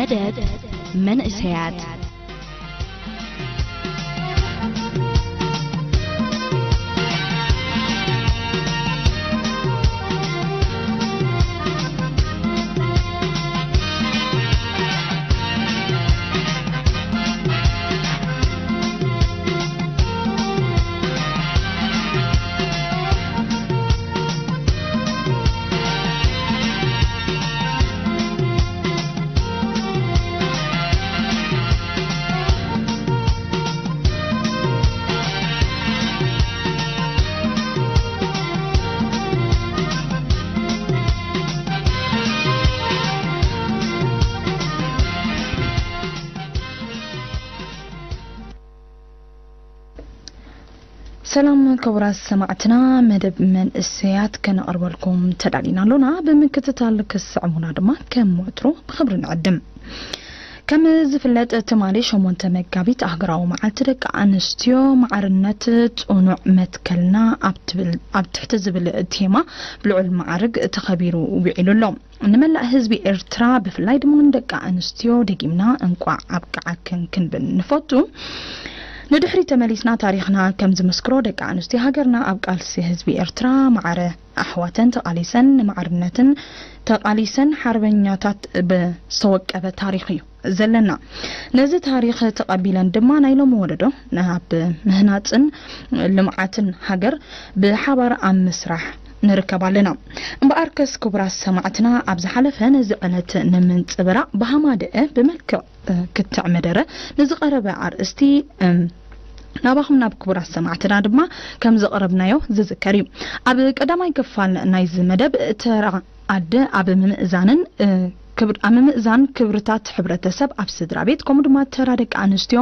መደብ መንእሰያት። ሰላም ክቡራት ሰማዕትና፣ መደብ መንእሰያት ከነቕርበልኩም ተዳሊና ኣሎና። ብምክትታል ክስዕሙና ድማ ከም ወትሮ ብኽብሪ ንዕድም። ከም ዝፍለጥ፣ ትማሊ ሸሞንተ መጋቢት ኣህጉራዊ መዓልቲ ደቂ ኣንስትዮ፣ ማዕርነት ጽኑዕ መትከልና ኣብ ትብል-፣ ኣብ ትሕቲ ዝብል ቴማ ብልዑል ማዕርግ ተኸቢሩ ውዒሉ ኣሎ። ንመላእ ህዝቢ ኤርትራ፣ ብፍላይ ድማ ንደቂ ኣንስትዮ፣ ደጊምና እንቋዕ ኣብቅዓክን ክንብል ንፈቱ። ንድሕሪት ተመሊስና፣ ታሪኽና ከም ዝምስክሮ፣ ደቂ ኣንስትዮ ሃገርና ኣብ ቃልሲ ህዝቢ ኤርትራ ማዕረ ኣሕዋተን ተቓሊሰን፣ ንማዕርነትን ተቓሊሰን ሓርበኛታት ብዝተወቀበ ታሪኽ እዩ ዘለና። ነዚ ታሪኽ ተቐቢለን ድማ፣ ናይ ሎሚ ወለዶ ናብ ምህናጽን ልምዓትን ሃገር ብሓባር ኣብ ምስራሕ ንርከብ ኣለና። እምበኣርከስ ክቡራት ሰማዕትና፣ ኣብ ዝሓለፈ ነዚ ዕለት ንምንጽብራቕ ብሃማደአ ብመልክዕ፣ እ፣ ክትዕ መደረ ንዝቐረበ ኣርእስቲ፣ እም፣ ናባኹም ናብ ክቡራት ሰማዕትና ድማ ከም ዘቕረብናዮ ዝዝከር እዩ። ኣብ ቀዳማይ ክፋል ናይዚ መደብ፣ ተራ ኣደ ኣብ ምምእዛንን፣ እ፣ ክብር-፣ ኣብ ምምእዛን ክብርታት ሕብረተሰብ ኣብ ስድራ ቤት፣ ከምኡ ድማ ተራ ደቂ ኣንስትዮ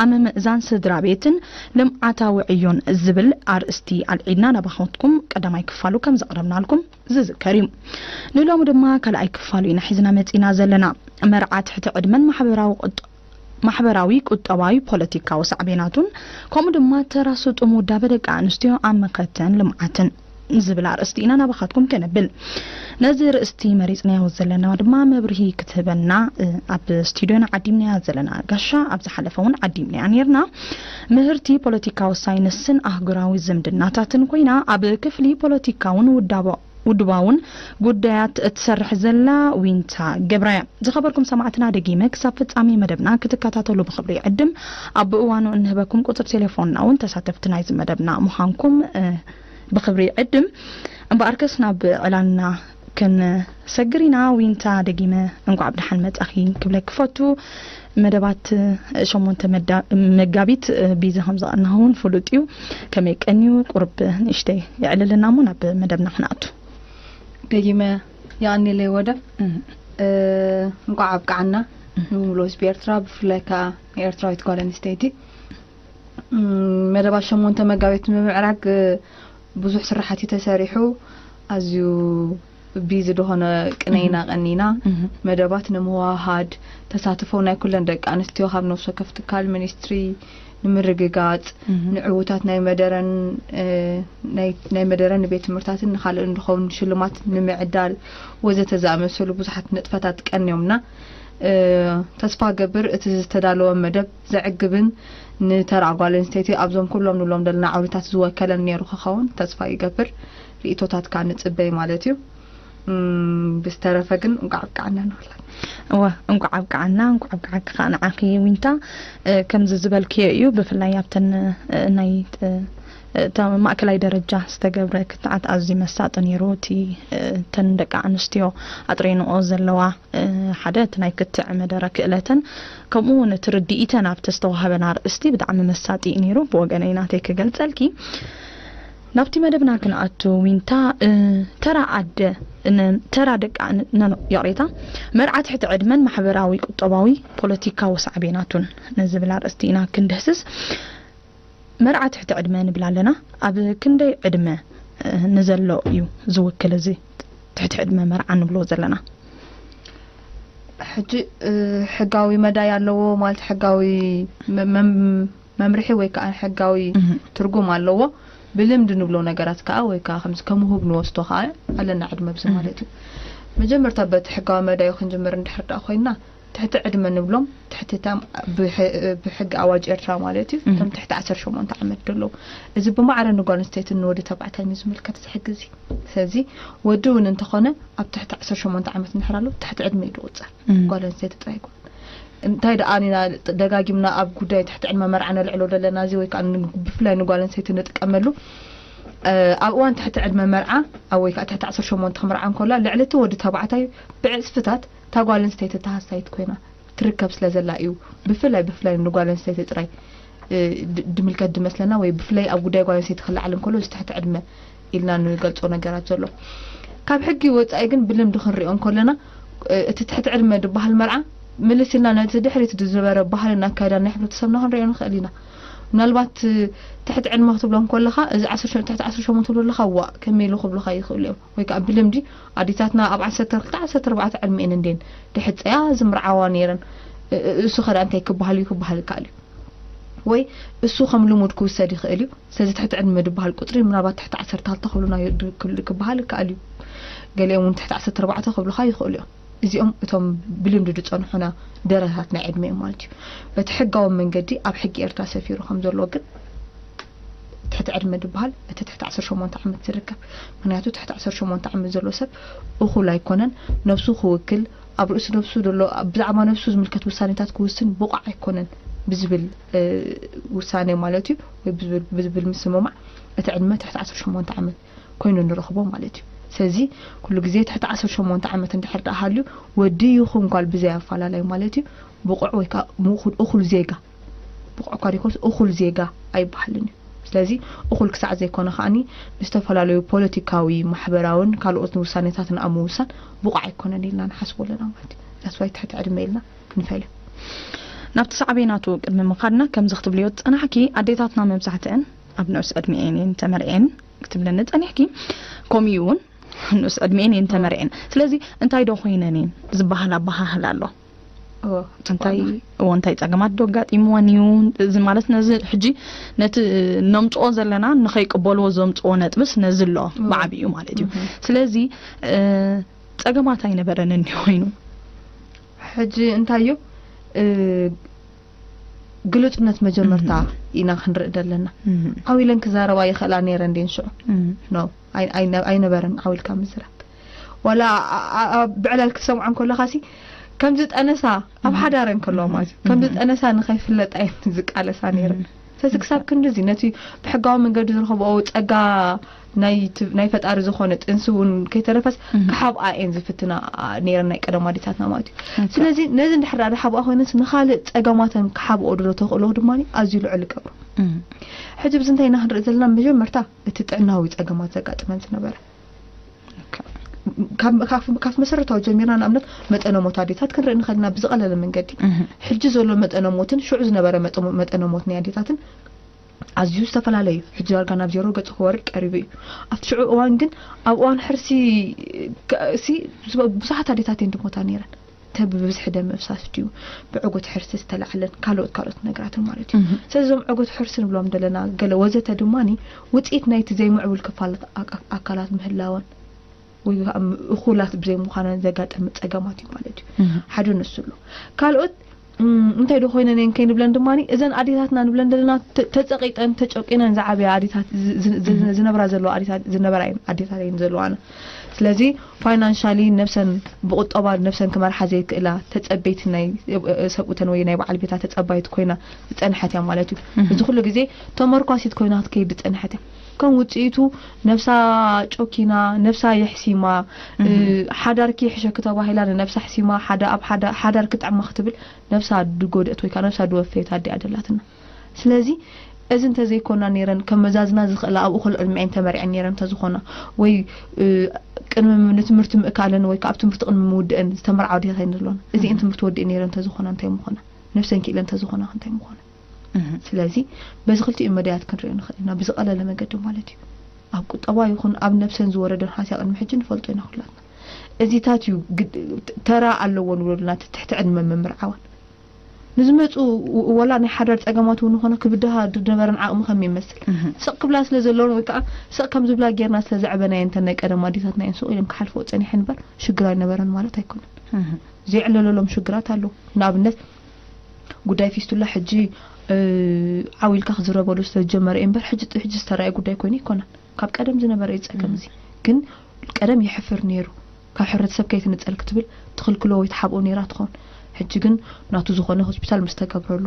ኣብ ምምእዛን ስድራ ቤትን ልምዓታዊ ዕዮን ዝብል ኣርእስቲ ኣልዒልና ናባኻትኩም ቀዳማይ ክፋሉ ከም ዘቕረብናልኩም ዝዝከር እዩ። ንሎሚ ድማ ካልኣይ ክፋሉ ኢና ሒዝና መጺና ዘለና። መርዓ ትሕቲ ዕድመን ማሕበራዊ ቁጥ-፣ ማሕበራዊ፣ ቁጠባዊ፣ ፖለቲካዊ ሳዕቤናቱን፣ ከምኡ ድማ ተራ ስጡም ውዳበ ደቂ ኣንስትዮ ኣብ መኸተን ልምዓትን ዝብል ኣርእስቲ ኢና ናባኻትኩም ከነብል። ነዚ ርእስቲ መሪጽናዮ ዘለና ድማ መብርሂ ክትህበና፣ እ፣ ኣብ ስቱድዮና ዓዲምናያ ዘለና ጋሻ፣ ኣብ ዝሓለፈ እውን ዓዲምናያ ኔርና። ምህርቲ ፖለቲካዊ ሳይንስን ኣህጉራዊ ዝምድናታትን ኮይና፣ ኣብ ክፍሊ ፖለቲካውን ውዳቦ-፣ ውድባውን ጉዳያት እትሰርሕ ዘላ ዊንታ ገብረ እያ። ዝኸበርኩም ሰማዕትና፣ ደጊመ ክሳብ ፍጻሜ መደብና ክትከታተሉ ብኽብሪ ይዕድም። ኣብ እዋኑ እንህበኩም ቁጽሪ ቴሌፎንና እውን ተሳተፍቲ ናይዚ መደብና ምዃንኩም፣ እ፣ ብኽብሪ ይዕድም። እምበኣርከስ ናብ ዕላልና ክንሰግር ኢና። ዊንታ፣ ደጊመ እንቋዕ ብደሓን መጻኺ ክብለኪ ክፈቱ። መደባት ሸሞንተ መዳ-፣ መጋቢት ቢዚ ከም ዘቐናኹ እውን ፍሉጥ እዩ። ከመይ ቀንዩ? ቁሩብ ንእሽተይ የዕልልና እሞ ናብ መደብና ክንኣቱ። ደጊመ የቐንየለይ ወደ። እም። እ፣ እንቋዕ ኣብቅዓና። እም። ንምሉእ ህዝቢ ኤርትራ፣ ብፍላይ ከኣ ንኤርትራዊት ጓል ኣንስተይቲ። እም፣ መደባት ሸሞንተ መጋቢት ንምምዕራግ፣ እ፣ ብዙሕ ስራሓት እዩ ተሰሪሑ። ኣዝዩ ቢዚ ዝኾነ ቅነ ኢና እም። ቀኒና። እም። መደባት ንምውሃሃድ፣ ተሳትፎ ናይ ኩለን ደቂ ኣንስትዮ ካብ ነፍሲ ወከፍ ትካል ሚኒስትሪ ንምርግጋጽ፣ እም። ንዕዉታት ናይ መደረን፣ እ፣ ናይ፣ ናይ መደረን ንቤት ትምህርታትን ንኻልእን ዝኸውን ሽልማት ንምዕዳል ወዘተ ዝኣመሰሉ ብዙሓት ንጥፈታት ቀንዮምና። እ፣ ተስፋ ገብር እቲ ዝተዳለወ መደብ ዘዕግብን ንተራ ጓል ኣንስተይቲ ኣብዞም ኩሎም ንብሎም ዘለና ዓውድታት ዝወከለን ነይሩ ክኸውን ተስፋ ይገብር። ርእይቶታትካ ንጽበይ ማለት እዩ። እም፣ ብዝተረፈ ግን እንቋዕ ኣብቅዓና ንብላ። እወ፣ እንቋዕ ኣብቅዓና፣ እንቋዕ ኣብቅዓኪ ከኣ ንዓኺ ዊንታ። እ፣ ከምዚ ዝበልክዮ እዩ፣ ብፍላይ ኣብተን፣ እ፣ ናይ፣ እ፣ እታ ማእከላይ ደረጃ ዝተገብረ ክትዓት ኣዝዩ መሳጢ ነይሩ። እቲ፣ እ፣ እተን ደቂ ኣንስትዮ ኣጥሬንኦ ዘለዋ፣ እ፣ ሓደ እቲ ናይ ክትዕ መደረ ክእለተን፣ ከምኡ እውን እቲ ርድኢተን ኣብቲ ዝተዋህበን ኣርእስቲ ብጣዕሚ መሳጢ እዩ ነይሩ። ብወገነይ ናተይ ክገልጸልኪ። ናብቲ መደብና ክንኣቱ ዊንታ፣ እ፣ ተራ ኣደ፣ ን-፣ ተራ ደቂ ኣን-፣ ኖ፣ ኖ፣ ይቕሬታ፣ መርዓ ትሕቲ ዕድመን ማሕበራዊ፣ ቁጠባዊ፣ ፖለቲካዊ ሳዕቤናቱን ንዝብል ኣርእስቲ ኢና ክንድህስስ። መርዓ ትሕቲ ዕድመ ንብል ኣለና። ኣብ ክንደይ ዕድመ፣ እ፣ ንዘሎ እዩ ዝውክል እዚ ትሕቲ ዕድመ መርዓ ንብሎ ዘለና? ሕጂ፣ እ፣ ሕጋዊ መዳይ ኣለዎ ማለት ሕጋዊ መ-፣ መም-፣ መምርሒ ወይ ከኣ ሕጋዊ እህ። ትርጉም ኣለዎ። ብልምዲ ንብሎ ነገራት ከኣ ወይ ከኣ ከምዚ ከም ውሁብ ንወስዶ ከኣ ኣለና ዕድመ ብዚ እህ። ማለት እዩ። መጀመርታ በቲ ሕጋዊ መዳዩ ክንጅምር እንድሕር ደኣ ኮይንና፣ ትሕቲ ዕድመ ንብሎም ትሕቲ እታ ብሕ- ብሕጊ ኣዋጅ ኤርትራ ማለት እዩ። እቶም ትሕቲ ዓሰርተ ሸሞንተ ዓመት ዘለዉ፣ እዚ ብማዕረ ንጓል ኣንስተይትን ንወዲ ተባዕታይን እዩ ዝምልከት እዚ ሕጊ እዚ። ስለዚ ወዲ እውን እንተኾነ ኣብ ትሕቲ ዓሰርተ ሸሞንተ ዓመት እንድሕር ኣሎ ትሕቲ ዕድመ እዩ ዝቑጸር። ጓል ኣንስተይቲ ጥራይ ኣይኮነን። እንታይ ደኣ ኢና ደጋጊምና ኣብ ጉዳይ ትሕቲ ዕድመ መርዓ ነልዕሎ ዘለና እዚ ወይ ከዓ ን- ብፍላይ ንጓል ኣንስተይቲ ንጥቀመሉ ኣብ እዋን ትሕቲ ዕድመ መርዓ ኣብ ወይ ከዓ ትሕቲ ዓሰርተ ሸሞንተ ክምርዓ እንከላ ልዕሊ እቲ ወዲ ተባዕታይ ብዕፅፍታት እታ ጓል ኣንስተይቲ ተሃሳይት ኮይና ትርከብ ስለ ዘላ እዩ። ብፍላይ ብፍላይ ንጓል ኣንስተይቲ ጥራይ ድምልከት ድመስለና ወይ ብፍላይ ኣብ ጉዳይ ጓል ኣንስተይቲ ክለዓል እንከሎ እዚ ትሕቲ ዕድመ ኢልና ንገልጾ ነገራት ዘሎ። ካብ ሕጊ ወጻኢ ግን ብልምዲ ክንሪኦ እንከለና እቲ ትሕቲ ዕድመ ዝበሃል መርዓ ምልስ ኢልና ነቲ ድሕሪት ዝነበረ ባህልን ኣካይዳን ናይ ሕብረተሰብና ክንሪኦ ንኽእል ኢና። ምናልባት ትሕቲ ዕድመ ክትብሎም ከለኻ እዚ ዓሰርተ ትሕቲ ዓሰርተ ሸሞንተ ትብሎ ኣለኻ ዋእ ከመይ ኢሉ ክብሉኻ ይኽእሉ እዮም። ወይ ከዓ ብልምዲ ኣዴታትና ኣብ ዓሰርተ ክልተ ዓሰርተ ኣርባዕተ ዕድመኤን እንዴን ድሕፀያ ዝምርዓዋ ነይረን። እሱ ኸዳ እንታይ ክበሃል እዩ ክበሃል ይከኣል እዩ። ወይ እሱ ከም ልሙድ ክውሰድ ይኽእል እዩ። ስለዚ ትሕቲ ዕድመ ዝበሃል ቁፅሪ ምናልባት ትሕቲ ዓሰርተ ክልተ ክብሉና ክበሃል ይከኣል እዩ። ገሊኦም እውን ትሕቲ ዓሰርተ ኣርባዕተ ክብሉካ ይኽእሉ እዮም። እዚኦም እቶም ብልምዲ ዝፀንሑና ደረታት ናይ ዕድመ እዮም ማለት እዩ። በቲ ሕጋዊ መንገዲ ኣብ ሕጊ ኤርትራ ሰፊሩ ከም ዘሎ ግን ትሕቲ ዕድመ ዝበሃል እቲ ትሕቲ ዓሰርተ ሸሞንተ ዓመት ዝርከብ። ምክንያቱ ትሕቲ ዓሰርተ ሸሞንተ ዓመት ዘሎ ሰብ እኹል ኣይኮነን። ነብሱ ክውክል ኣብ ርእሲ ነብሱ ዘሎ ብዛዕባ ነብሱ ዝምልከት ውሳኔታት ክውስን ብቑዕ ኣይኮነን ብዝብል ውሳኔ ማለት እዩ ወይ ብዝብል ምስምማዕ እቲ ዕድመ ትሕቲ ዓሰርተ ሸሞንተ ዓመት ኮይኑ ንረኽቦ ማለት እዩ። ስለዚ ኩሉ ግዜ ትሕቲ ዓሰርተ ሸሞንተ ዓመት እንድሕር ደኣ ሃልዩ ወዲ ይኹን ጓል ብዘይ ኣፋላላይ ማለት እዩ ብቑዕ ወይ ከዓ ምእኹል እኹል ዜጋ ብቑዕ እኳ ደይኮነስ እኹል ዜጋ ኣይበሃልን እዩ። ስለዚ እኹል ክሳዕ ዘይኮነ ከዓኒ ንዝተፈላለዩ ፖለቲካዊ፣ ማሕበራውን ካልኦት ውሳኔታትን ኣብ ምውሳን ብቑዕ ኣይኮነን ኢልና ንሓስቦ ኣለና ማለት እዩ። ዳስዋይ ትሕቲ ዕድመ ኢልና ንፈልዮ። ናብቲ ሳዕቤናቱ ቅድሚ ምኻድና ከምዚ ክትብልዮ ዝጸናሕኪ ኣዴታትና መብዛሕትአን ኣብ ንኡስ ዕድሚኤን እየን ተመርዕየን ክትብለኒ ጸኒሕኪ። ከምኡ እውን ንኡስ ዕድሚኤን እየን ተመርዕየን። ስለዚ እንታይ ዶ ኮይነን እየን ዝበሃል ኣበሃህላ ኣሎ። እንታይ እዎ እንታይ ጸገማት ዶ ኣጋጢምወን እዩ እዚ ማለት ነዚ ሕጂ ነቲ ነምጽኦ ዘለና ንኸይቅበልዎ ዘምጽኦ ነጥብስ ነዚ ኣሎ ብዓብዩ ማለት እዩ። ስለዚ ጸገማት ኣይነበረን እንዲ ኮይኑ ሕጂ እንታይ እዩ ግሉጽነት መጀመርታ ኢና ክንርኢ ዘለና። ዓው ኢለን ክዛረባ ይኽእላ ነይረን ድየን ሽዑ? ኖ፣ ኣይ- ኣይነ- ኣይነበረን ዓው ኢልካ ምዝራብ። ዋላ ኣ- ኣ- ኣብ ብዕላል ክትሰምዖ እንከለኻ ሲ ከም ዝጠነሳ ኣብ ሓዳረን ከለዋ ማለት እዩ ከም ዝጠነሳ ንኸይፍለጣ እየን ዝቃለሳ ነይረን። ስለዚ ክሳብ ክንድዚ ነቲ ብሕጋዊ መንገዲ ዝረኸብኦ ጸጋ ናይ ት- ናይ ፈጣሪ ዝኾነ ጥንሲ እውን ከይተረፈስ ክሓብኣ እየን ዝፍትና ነይረን ናይ ቀደም ኣዴታትና ማለት እዩ። ስለዚ ነዚ እንድሕር ደኣ ዝሓብኣ ኮይነንስ ንኻልእ ጸገማተን ክሓብኦ ድሎ ተኽእሎ ድማ ኣዝዩ ልዑል ይገብሮ። ሕጂ ብዚ እንታይ ኢና ክንርኢ ዘለና? መጀመርታ እቲ ጥዕናዊ ጸገማት ዘጋጥመን ዝነበረ ካብ መሰረታዊ ጀሚርና ንኣብነት መጠነ ሞት ኣዴታት ክንርኢ ንኽእል ኢና ብዝቐለለ መንገዲ። ሕጂ ዘሎ መጠነ ሞትን ሽዑ ዝነበረ መጠነ ሞት ናይ ኣዴታትን ኣዝዩ ዝተፈላለየ እዩ። ሕጂ ዳርጋ ናብ ዜሮ ገጹ ክወርድ ቀሪቡ እዩ። ኣብቲ ሽዑ እዋን ግን ኣብ እዋን ሕርሲ ሲ ብዙሓት ኣዴታት እየን ዝሞታ ነይረን። ተብብዝሒ ደም ምፍሳስ ድዩ ብዕጉት ሕርሲ ዝተላዕለን ካልኦት ካልኦት ነገራትን ማለት እዩ። ስለዚ እዞም ዕጉት ሕርሲ ንብሎም ዘለና ገለ ወዘተ ድማ ውፅኢት ናይቲ ዘይምዕቡል ክፋላት ኣካላት ምህላወን ወይ ከዓ እኹላት ብዘይምዃነን ዘጋጠመ ፀገማት እዩ ማለት እዩ። ሓደ ንሱ ኣሎ። ካልኦት እንታይ ዶ ኮይነን እየን ከይንብለን ድማ እዘን ኣዴታትና ንብለን ዘለና ተፀቂጠን ተጨቂነን ዝዓበያ ኣዴታት ዝነብራ ዘለዋ ኣዴታት ዝነበራ እየን ኣዴታት እየን ዘለዋና። ስለዚ ፋይናንሻሊ ነብሰን ብቁጠባ ነብሰን ክመርሓ ዘይክእላ ተፀበይቲ ናይ ሰብኡተን ወይ ናይ በዓል ቤታ ተፀባይት ኮይና ዝፀንሐት እያ ማለት እዩ። እዚ ኩሉ ግዜ ተመርኳሲት ኮይና ክትከይድ ዝፀንሐት እያ። ከም ውፅኢቱ ነብሳ ጨኪና ነብሳ የሕሲማ ሓዳርኪ ይሕሸኪ ተባሂላ ንነብሳ ሕሲማ ሓደ ኣብ ሓደ ሓዳር ክጥዕማ ክትብል ነብሳ ድጎደእት ወይ ከዓ ነብሳ ድወፈየት ኣዲኣ ደላትና። ስለዚ እዚ እንተዘይኮና ነይረን ከመዛዝና ዝኽእላ ኣብ እኹል ዕድሚዐን ተመሪዐን ነይረን እንተዝኾና ወይ ቅድሚ ንትምህርቲ ምእካለን ወይ ከዓ ኣብ ትምህርቲ ቅድሚ ምውድአን ዝተመርዓዋ ዲኻ ከይን ዘለዋን እዚአን ትምህርቲ ወዲአን ነይረን እንተዝኾና እንታይ ምኾና ነብሰን ክኢለን እንተዝኾና እንታይ ምኾና ስለዚ በዚ ክልቲኡ መዳያት ክንሪኦ ንኽእል ኢና ብዝቐለለ መገዲ ማለት እዩ ኣብ ቁጠባ ይኹን ኣብ ነብሰን ዝወረደን ሃስያ ቅድሚ ሕጂ ንፈልጦ ኢና ኩላትና እዚታት እዩ ተራ ኣለዎ ንብሎ ዘለና ትሕቲ ዕድመ ምምርዓወን ንዝመፁ ወላ ናይ ሓዳር ፀገማት እውን ኾነ ክብድሃ ዝነበረን ዓቕሚ ከም ይመስል ስቕ ክብላ ስለ ዘለውን ወይ ከዓ ስቕ ከም ዝብላ ጌርና ስለ ዘዕበናየን ተን ናይ ቀደም ኣዴታትና እየን ስቕ ኢለን ክሓልፈኦ ፀኒሐን እምበር ሽግር ኣይነበረን ማለት ኣይኮነን። ዘይዕለለሎም ሽግራት ኣለዉ። ንኣብነት ጉዳይ ፊስቱላ ሕጂ ዓው ኢልካ ክዝረበሉ ዝተጀመረ እዩ እምበር ሕጂ ዝተረኣየ ጉዳይ ኮይኑ ኣይኮነን። ካብ ቀደም ዝነበረ እዩ ጸገም እዚ። ግን ቀደም የሕፍር ነይሩ። ካብ ሕብረተሰብ ከይትንጸል ክትብል ትኽልክሎ ወይ ትሓብኦ ነይራ ትኸውን። ሕጂ ግን ናቱ ዝኾነ ሆስፒታል ምስ ተገብረሉ፣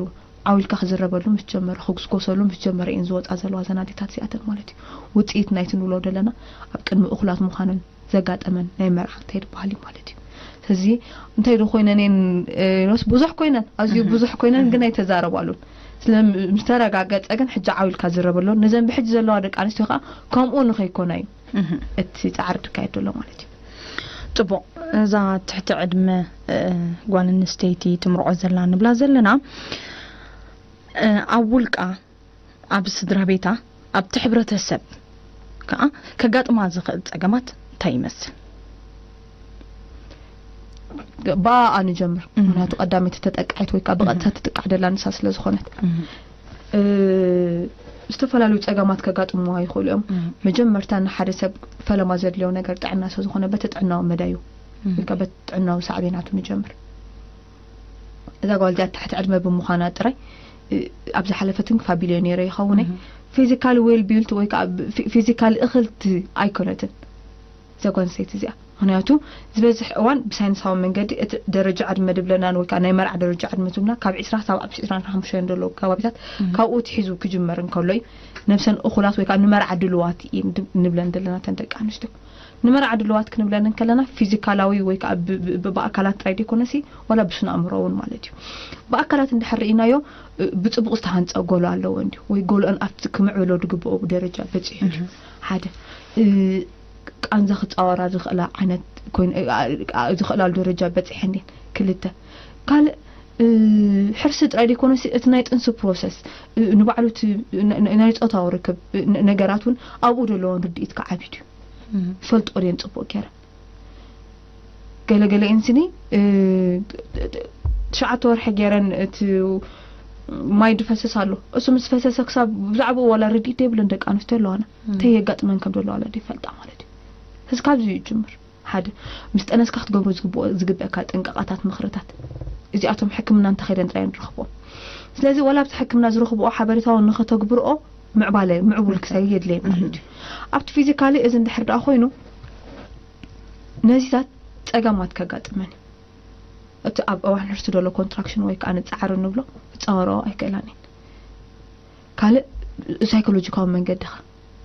ዓው ኢልካ ክዝረበሉ ምስ ጀመረ፣ ክጉስጎሰሉ ምስ ጀመረ እየን ዝወጻ ዘለዋ ዘናዲታት እዚኣተን ማለት እዩ። ውጽኢት ናይቲ ንብሎ ዘለና ኣብ ቅድሚ እኹላት ምዃነን ዘጋጠመን ናይ መርዓ እንታይ ዝበሃል እዩ ማለት እዩ። ስለዚ እንታይ ዶ ኮይነን እየን ኢሎስ ብዙሕ ኮይነን፣ ኣዝዩ ብዙሕ ኮይነን ግን ኣይተዛረባሉን። ስለ ምስ ተረጋገጸ ግን ሕጂ ዓው ኢልካ ዝረበሎ ነዘን ብሕጂ ዘለዋ ደቂ ኣንስትዮ ከዓ ከምኡ ንኸይኮና እዩ እቲ ጻዕሪ ዝካየድ ዘሎ ማለት እዩ። ጽቡቕ። እዛ ትሕቲ ዕድመ ጓል ኣንስተይቲ ትምርዖ ዘላ ንብላ ዘለና ኣብ ውልቃ ኣብ ስድራ ቤታ ኣብቲ ሕብረተሰብ ከዓ ከጋጥማ ዝኽእል ጸገማት እንታይ ይመስል? ብኣኣ ንጀምር። ምክንያቱ ቀዳመይቲ ተጠቃዒት ወይ ከዓ ብቐጥታ ትጥቃዕ ደላ ንሳ ስለ ዝኾነት ዝተፈላለዩ ጸገማት ከጋጥምዋ ይኽእሉ እዮም። መጀመርታ ንሓደ ሰብ ፈለማ ዘድልዮ ነገር ጥዕና ስለ ዝኾነ በቲ ጥዕናዊ መዳዩ ወይ ከዓ በቲ ጥዕናዊ ሳዕቤናቱ ንጀምር። እዛ ጓል እዚኣ ትሕቲ ዕድመ ብምዃና ጥራይ ኣብ ዝሓለፈትን ክፋ ቢልዮኔር ይኸውን። ፊዚካሊ ዌል ቢልት ወይ ከዓ ፊዚካሊ እኽልቲ ኣይኮነትን እዛ ጓል ኣንስተይቲ እዚኣ። ምክንያቱ ዝበዝሕ እዋን ብሳይንሳዊ መንገዲ እቲ ደረጃ ዕድመ ድብለናን ወይ ከዓ ናይ መርዓ ደረጃ ዕድመ ትብልና ካብ ዕስራ ክሳብ ኣብ ዕስራን ሓሙሽተን ዘለዉ ከባቢታት ካብኡ ትሒዙ ክጅመር እንከሎ እዩ። ነብሰን እኹላት ወይ ከዓ ንመርዓ ድልዋት እየን ንብለን ዘለና ተን ደቂ ኣንስትዮ። ንመርዓ ድልዋት ክንብለን እንከለና ፊዚካላዊ ወይ ከዓ ብኣካላት ጥራይ ደይኮነሲ ዋላ ብስነ ኣእምሮ እውን ማለት እዩ። ብኣካላት እንድሕር ርኢናዮ ብፅቡቕ ዝተሃንፀ ጎሎ ኣለዎ እንዲሁ ወይ ጎሎአን ኣብቲ ክምዕብሎ ዝግብኦ ደረጃ በፂሑ እዩ። ሓደ ቃንዛ ክፃወራ ዝኽእላ ዓይነት ዝኽእላሉ ደረጃ በፂሐ እንዴን። ክልተ ካልእ ሕርሲ ጥራይ ደይኮነሲ እቲ ናይ ጥንሲ ፕሮሰስ ንባዕሉ ናይ ፆታዊ ርክብ ነገራት እውን ኣብኡ ዘለዎን ርድኢት ከዓብዩ ድዩ ፈልጦ ድየን ፅቡቅ ገይረን ገለገለ ኢንስኒ ትሽዓተ ወርሒ ገይረን እቲ ማይ ድፈስስ ኣሎ። እሱ ምስ ፈሰሰ ክሳብ ብዛዕባኡ ዋላ ርድኢት ደይብለን ደቂ ኣንስትዮ ኣለዋና። እንታይ የጋጥመን ከም ዘሎ ዋላ ደይፈልጣ ማለት እዩ። እዚ ካብዚ እዩ ጅምር። ሓደ ምስ ጠነስካ ክትገብሮ ዝግበእካ ጥንቃቓታት ምኽርታት እዚኣቶም ሕክምና እንተኸይደን ጥራይ ንረኽቦም። ስለዚ ዋላ ኣብቲ ሕክምና ዝረኽብኦ ሓበሬታውን ንኸተግብርኦ ምዕባለ ምዕቡል ክሳይ የድልየን ማለት እዩ። ኣብቲ ፊዚካሊ እዚ እንድሕር ደኣ ኮይኑ ነዚታት ጸገማት ከጋጥመን እዩ። እቲ ኣብ እዋን ሕርሲ ዘሎ ኮንትራክሽን ወይ ከዓ ንጻዕሪ ንብሎ ክጻወረኦ ኣይክእላን እየን። ካልእ ሳይኮሎጂካዊ መንገዲ ኸ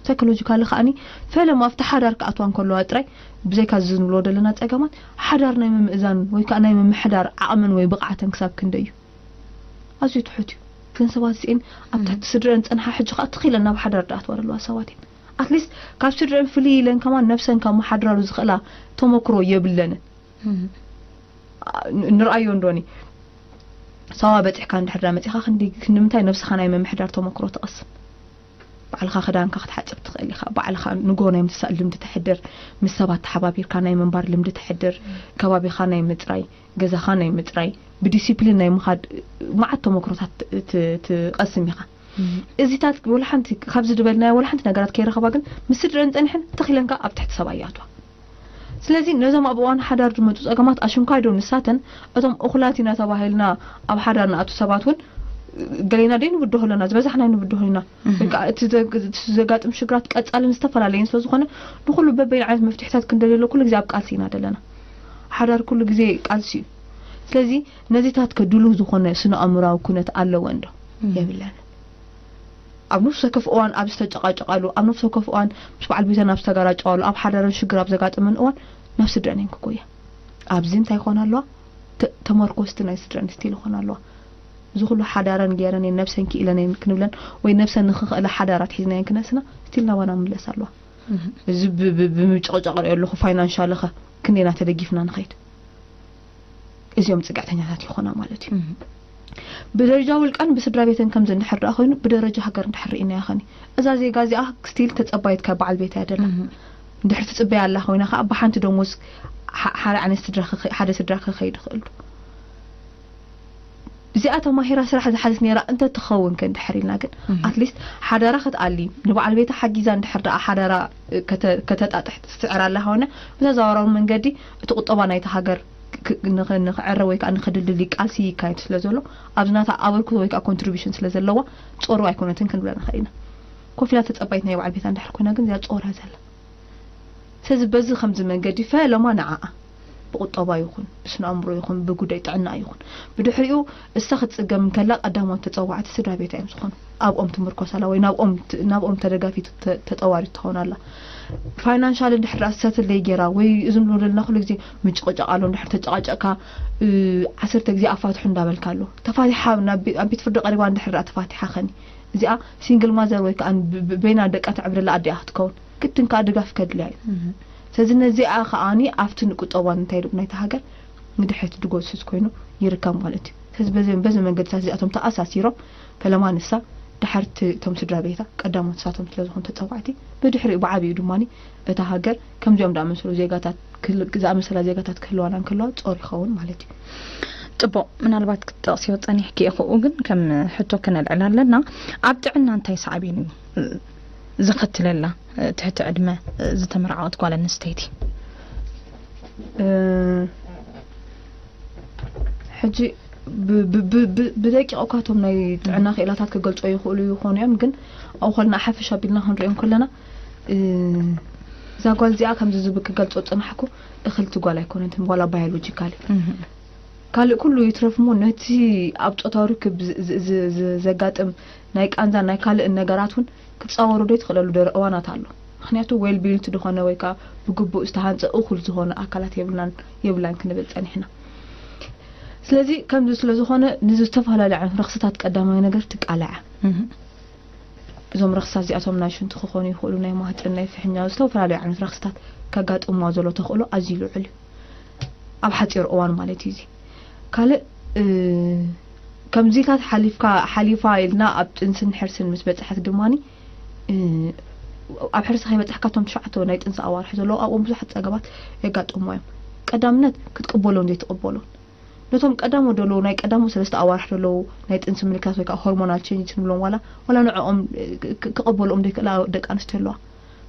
ሳይኮሎጂካሊ ከዓኒ ፈለማ ኣብቲ ሓዳር ክኣትዋ እንከለዋ ጥራይ ብዘይካ እዚ ንብሎ ዘለና ጸገማት ሓዳር ናይ ምምእዛን ወይ ከዓ ናይ ምምሕዳር ዓቕመን ወይ ብቕዓተን ክሳብ ክንደይ እዩ ኣዝዩ ትሑት እዩ። እዘን ሰባት እዚኤን ኣብ ትሕቲ ስድረን ጸንሓ ሕጂ ከዓ ትኺለን ናብ ሓዳር ደኣትዋ ዘለዋ ሰባት እየን። ኣትሊስት ካብ ስድረን ፍልይ ኢለን ከማን ነብሰን ካብ መሓድራሉ ዝኽእላ ተመክሮ የብለንን። ንርኣዮ እንዶኒ ሳዋ በፂሕካ እንድሕር ዳ መፂኻ ክንዲ ክንምንታይ ነብስኻ ናይ ምምሕዳር ተመክሮ ትቐስም። ባዕልኻ ክዳንካ ክትሓፅብ ትኽእል ኢኻ። ባዕልኻ ንጎ ናይ ምትሳእ ልምዲ ተሕድር። ምስ ሰባት ተሓባቢርካ ናይ ምንባር ልምዲ ተሕድር። ከባቢኻ ናይ ምፅራይ፣ ገዛኻ ናይ ምፅራይ፣ ብዲሲፕሊን ናይ ምኻድ መዓት ተመክሮታት ትቐስም ኢኻ። እዚታት ወላ ሓንቲ ካብዚ ዝበልናዮ ወላ ሓንቲ ነገራት ከይረኸባ ግን ምስ ስድረን ፀኒሐን ተኺለንካ ኣብ ትሕቲ ሰብኣይ ይኣትዋ። ስለዚ ነዞም ኣብ እዋን ሓዳር ዝመፁ ፀገማት ኣሽንኳይ ዶ ንሳተን እቶም እኹላት ኢና ተባሂልና ኣብ ሓዳር ንኣቱ ሰባት እውን ገሌና ደይ ንብድሆ ኣለና ዝበዛሕና ንብድሆ ኢና። ወይ ከዓ እቲ ዘጋጥም ሽግራት ቀፃልን ዝተፈላለየን ስለዝኾነ ንኩሉ በበይን ዓይነት መፍትሕታት ክንደልየሎ ኩሉ ግዜ ኣብ ቃልሲ ኢና ዘለና። ሓዳር ኩሉ ግዜ ቃልሲ እዩ። ስለዚ ነዚታት ከድሉ ዝኾነ ስነ ኣእምራዊ ኩነት ኣለወን ዶ የብለን። ኣብ ነፍሲ ወከፍ እዋን ኣብ ዝተጨቃጨቃሉ ኣብ ነፍሲ ወከፍ እዋን ምስ በዓል ቤተን ኣብ ዝተጋራጨዋሉ ኣብ ሓዳረን ሽግር ኣብ ዘጋጠመን እዋን ናብ ስድረን እየን ክጎያ። ኣብዚ እንታይ ይኾና ኣለዋ? ተመርኮስቲ ናይ ስድረን ስቲል ይኾና ኣለዋ። እዚ ኩሉ ሓዳረን ገይረን እየን ነብሰን ክኢለን እየን ክንብለን ወይ ነብሰን ንክኽእለ ሓዳራት ሒዝና እየን ክነስና ስቲል ናባና ምለስ ኣለዋ። እዚ ብምጭቕጫቕ ሪኦ ኣለኹ ፋይናንሻል ኸ ክንደይና ተደጊፍና ንኸይድ እዚኦም ጽግዕተኛታት ይኾና ማለት እዩ። ብደረጃ ውልቀን ብስድራ ቤተን ከምዚ እንድሕር ደኣ ኮይኑ ብደረጃ ሃገር እንድሕር ርኢናዮ ኸኒ እዛ ዜጋ እዚኣ ስቲል ተጸባይት ካብ በዓል ቤታ እያ ደላ። እንድሕር ትጽበያ ኣላ ኮይና ከዓ ብሓንቲ ደሞዝ ሓደ ዓይነት ስድራ ሓደ ስድራ ክኸይድ ይኽእል ዶ? እዚኣ ተማሂራ ስራሕ ዝሓዘት ነይራ እንተ ትኸውን ከ እንድሕር ኢልና ግን ኣትሊስት ሓዳራ ክትኣሊ ንበዓል ቤታ ሓጊዛ እንድሕር ደኣ ሓዳራ ከተጣጥሕ ትስዕር ኣላ ኾነ ብተዘዋዋራዊ መንገዲ እቲ ቁጠባ ናይቲ ሃገር ክ- ንኸ- ንኽዕረ ወይ ከዓ ንኸድልድል ቃልሲ ይካየድ ስለ ዘሎ፣ ኣብዚ ናታ ኣበርክቶ ወይ ከዓ ኮንትሪቢሽን ስለ ዘለዋ፣ ጾሩ ኣይኮነትን ክንብላ ንኽእል ኢና። ኮፍ ኢላ ተጸባይት ናይ በዓል ቤታ እንድሕር ኮይና ግን፣ እዚኣ ጾራ ዘላ። ስለዚ በዚ ከምዚ መንገዲ ፈለማ ንዓኣ ብቁጠባ ይኹን፣ ብስነ ኣእምሮ ይኹን፣ ብጉዳይ ጥዕና ይኹን፣ ብድሕሪኡ እሳ ክትጽገም እንከላ ቀዳሞት ተጸዋዕቲ ስድራ ቤታ እዮም ዝኾኑ። ኣብኦም ትምርኮስ ኣላ ወይ ናብኦም ት- ናብኦም ተደጋፊት ተ- ተጠዋሪት ትኸውን ኣላ። ፋይናንሻል እንድሕር ደኣ ሰትል ደይጌራ ወይ እዚ ንብሎ ዘለና ኩሉ ግዜ ምጭቕጫቕ ኣሎ፣ እንድሕር ተጨቓጨቕካ እ፣ ዓሰርተ ግዜ ኣፋትሑ እንዳበልካ ኣሎ። ተፋቲሓ ናብ ቤ- ኣብ ቤት ፍርዲ ቀሪባ እንድሕር ደኣ ተፋቲሓ ኸኒ፣ እዚኣ ሲንግል ማዘር ወይ ከዓ ብ- ብ- በይና ደቃ ተዕብደላ ኣዲኣ ክትከውን ግድን ከዓ ድጋፍ ከድልያ እዩ። ስለዚ ነዚኣ ከዓኒ ኣብቲ ንቁጠባን እንታይ ድብ ናይቲ ሃገር ንድሕሪት ድጎስስ ኮይኑ ይርከብ ማለት እዩ። ስለዚ በዚ በዚ መንገድታት እዚኣቶም ተኣሳሲሮም ፈለማ ንሳ ድሓርቲ እቶም ስድራ ቤታ ቀዳሞት ንሳቶም ስለ ዝኾኑ ተጸዋዕቲ፣ ብድሕሪኡ ብዓቢኡ ድማ እታ ሃገር ከምዚኦም ዝኣመሰሉ ዜጋታት ክል- ዝኣመሰላ ዜጋታት ክህልዋና እንከለዋ ጾር ይኸውን ማለት እዩ። ጽቡቕ፣ ምናልባት ክትጠቕስዮ ጸኒሕኪ ኢኹ፣ ግን ከም ሕቶ ከነልዕል ኣለና። ኣብ ጥዕና እንታይ ሳዕቤን እዩ ዘኸትለላ ትሕቲ ዕድመ ዝተመርዓወት ጓል ኣንስተይቲ? እ፣ ሕጂ ብ- ብ- ብ- ብ- ብደቂቕ እኳ እቶም ናይ ጥዕና ክኢላታት ክገልጾ ይኽእሉ ይኾኑ እዮም፣ ግን ኣብኡ ከለና ሓፈሻ ቢልና ክንሪኦም ከለና እ፣ እዛ ጓል እዚኣ ከምዚ ዝብል ክገልጾ ጽናሕኩ፣ እኽልቲ ጓል ኣይኮነትን፣ ዋላ ባዮሎጂካሊ ካልእ ኩሉ ይትረፍ እሞ ነቲ ኣብ ጾታዊ ርክብ ዝ- ዝ- ዝ- ዝ- ዘጋጥም ናይ ቃንዛን ናይ ካልእን ነገራት እውን ክትጻወሮ ዶ ትኽእለሉ ደረ እዋናት ኣሎ። ምክንያቱ ዌል ቢልት ዝኾነ ወይ ከዓ ብግቡእ ዝተሃንፀ እኹል ዝኾነ ኣካላት የብልናን የብላን ክንብል ጸኒሕና። ስለዚ ከምዚ ስለ ዝኾነ ንዝተፈላለዩ ዓይነት ረኽስታት ቀዳማዊ ነገር ትቃለዐ። እዞም ረኽስታት እዚኣቶም ናይ ሽንቲ ክኾኑ ይኽእሉ፣ ናይ ማህፀን፣ ናይ ፍሕኛ፣ ዝተፈላለዩ ዓይነት ረኽስታት ከጋጥምዋ ዘሎ ተኽእሎ ኣዝዩ ልዑል እዩ። ኣብ ሓፂር እዋን ማለት እዩ። እዚ ካልእ እ፣ ከምዚታት ሓሊፍካ ሓሊፋ ኢልና ኣብ ጥንስን ሕርስን ምስ በፅሐት ድማኒ እ፣ ኣብ ሕርሲ ከይበፅሕካ እቶም ትሽዓተ ናይ ጥንሲ ኣዋርሕ ዘለዉ ኣብኦም ብዙሓት ፀገማት የጋጥሞ እዮም። ቀዳምነት ክትቅበሎን ዘይትቅበሎን ነቶም ቀዳሞ ዘለዉ ናይ ቀዳሞ ሰለስተ ኣዋርሕ ዘለዉ ናይ ጥንሲ ምልክታት ወይ ከዓ ሆርሞናል ቼንጅ ንብሎም ዋላ ዋላ ንዕኦም እ፣ ክ- ክቅበልኦም ዘይክእላ ደቂ ኣንስትዮ ኣለዋ።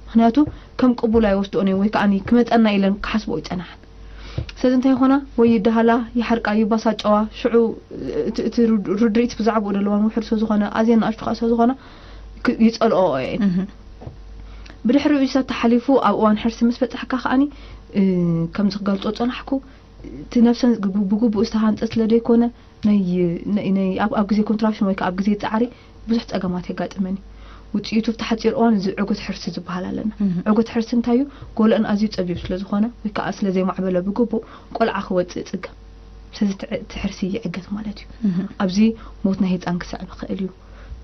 ምክንያቱ ከም ቅቡል ኣይወስድኦን እዮም ወይ ከዓ ክመፀና ኢለን ክሓስቦ ይፀናሓን። ስለዚ እንታይ ይኾና ወይ ይደሃላ ይሓርቃ ይባሳጨዋ ሽዑ እቲ እቲ ርድ- ርድኢት ብዛዕባኡ ዘለዋን ውሕድ ስለ ዝኾነ ኣዝየን ንኣሽቱ ከዓ ስለ ዝኾና ክ- ይፀልኦ እየን። ብድሕሪኡ እዚታት ተሓሊፉ ኣብ እዋን ሕርሲ ምስ በፃሕካ ከዓኒ እ፣ ከምዚ ክገልፆ ፀናሕኩ እቲ ነብሰን ግቡ- ብግቡእ ዝተሃንፀ ስለ ዘይኮነ ናይ ናይ- ናይ- ኣብ ኣብ ግዜ ኮንትራክሽን ወይ ከዓ ኣብ ግዜ ፃዕሪ ብዙሕ ፀገማት የጋጥመን እዩ። ውፅኢቱ ኣብቲ ሓፂር እዋን እዚ ዕጉት ሕርሲ ዝበሃል ኣለና። ዕጉት ሕርሲ እንታይ እዩ? ጎልአን ኣዝዩ ፀቢብ ስለ ዝኾነ ወይ ከዓ ስለ ዘይማዕበለ ብግቡእ ቆልዓ ክወፅእ ይፅገም። ስለዚ እቲ ዕ- እቲ ሕርሲ ይዕገት ማለት እዩ። ኣብዚ ሞት ናይ ህፃን ክስዕብ ይኽእል እዩ።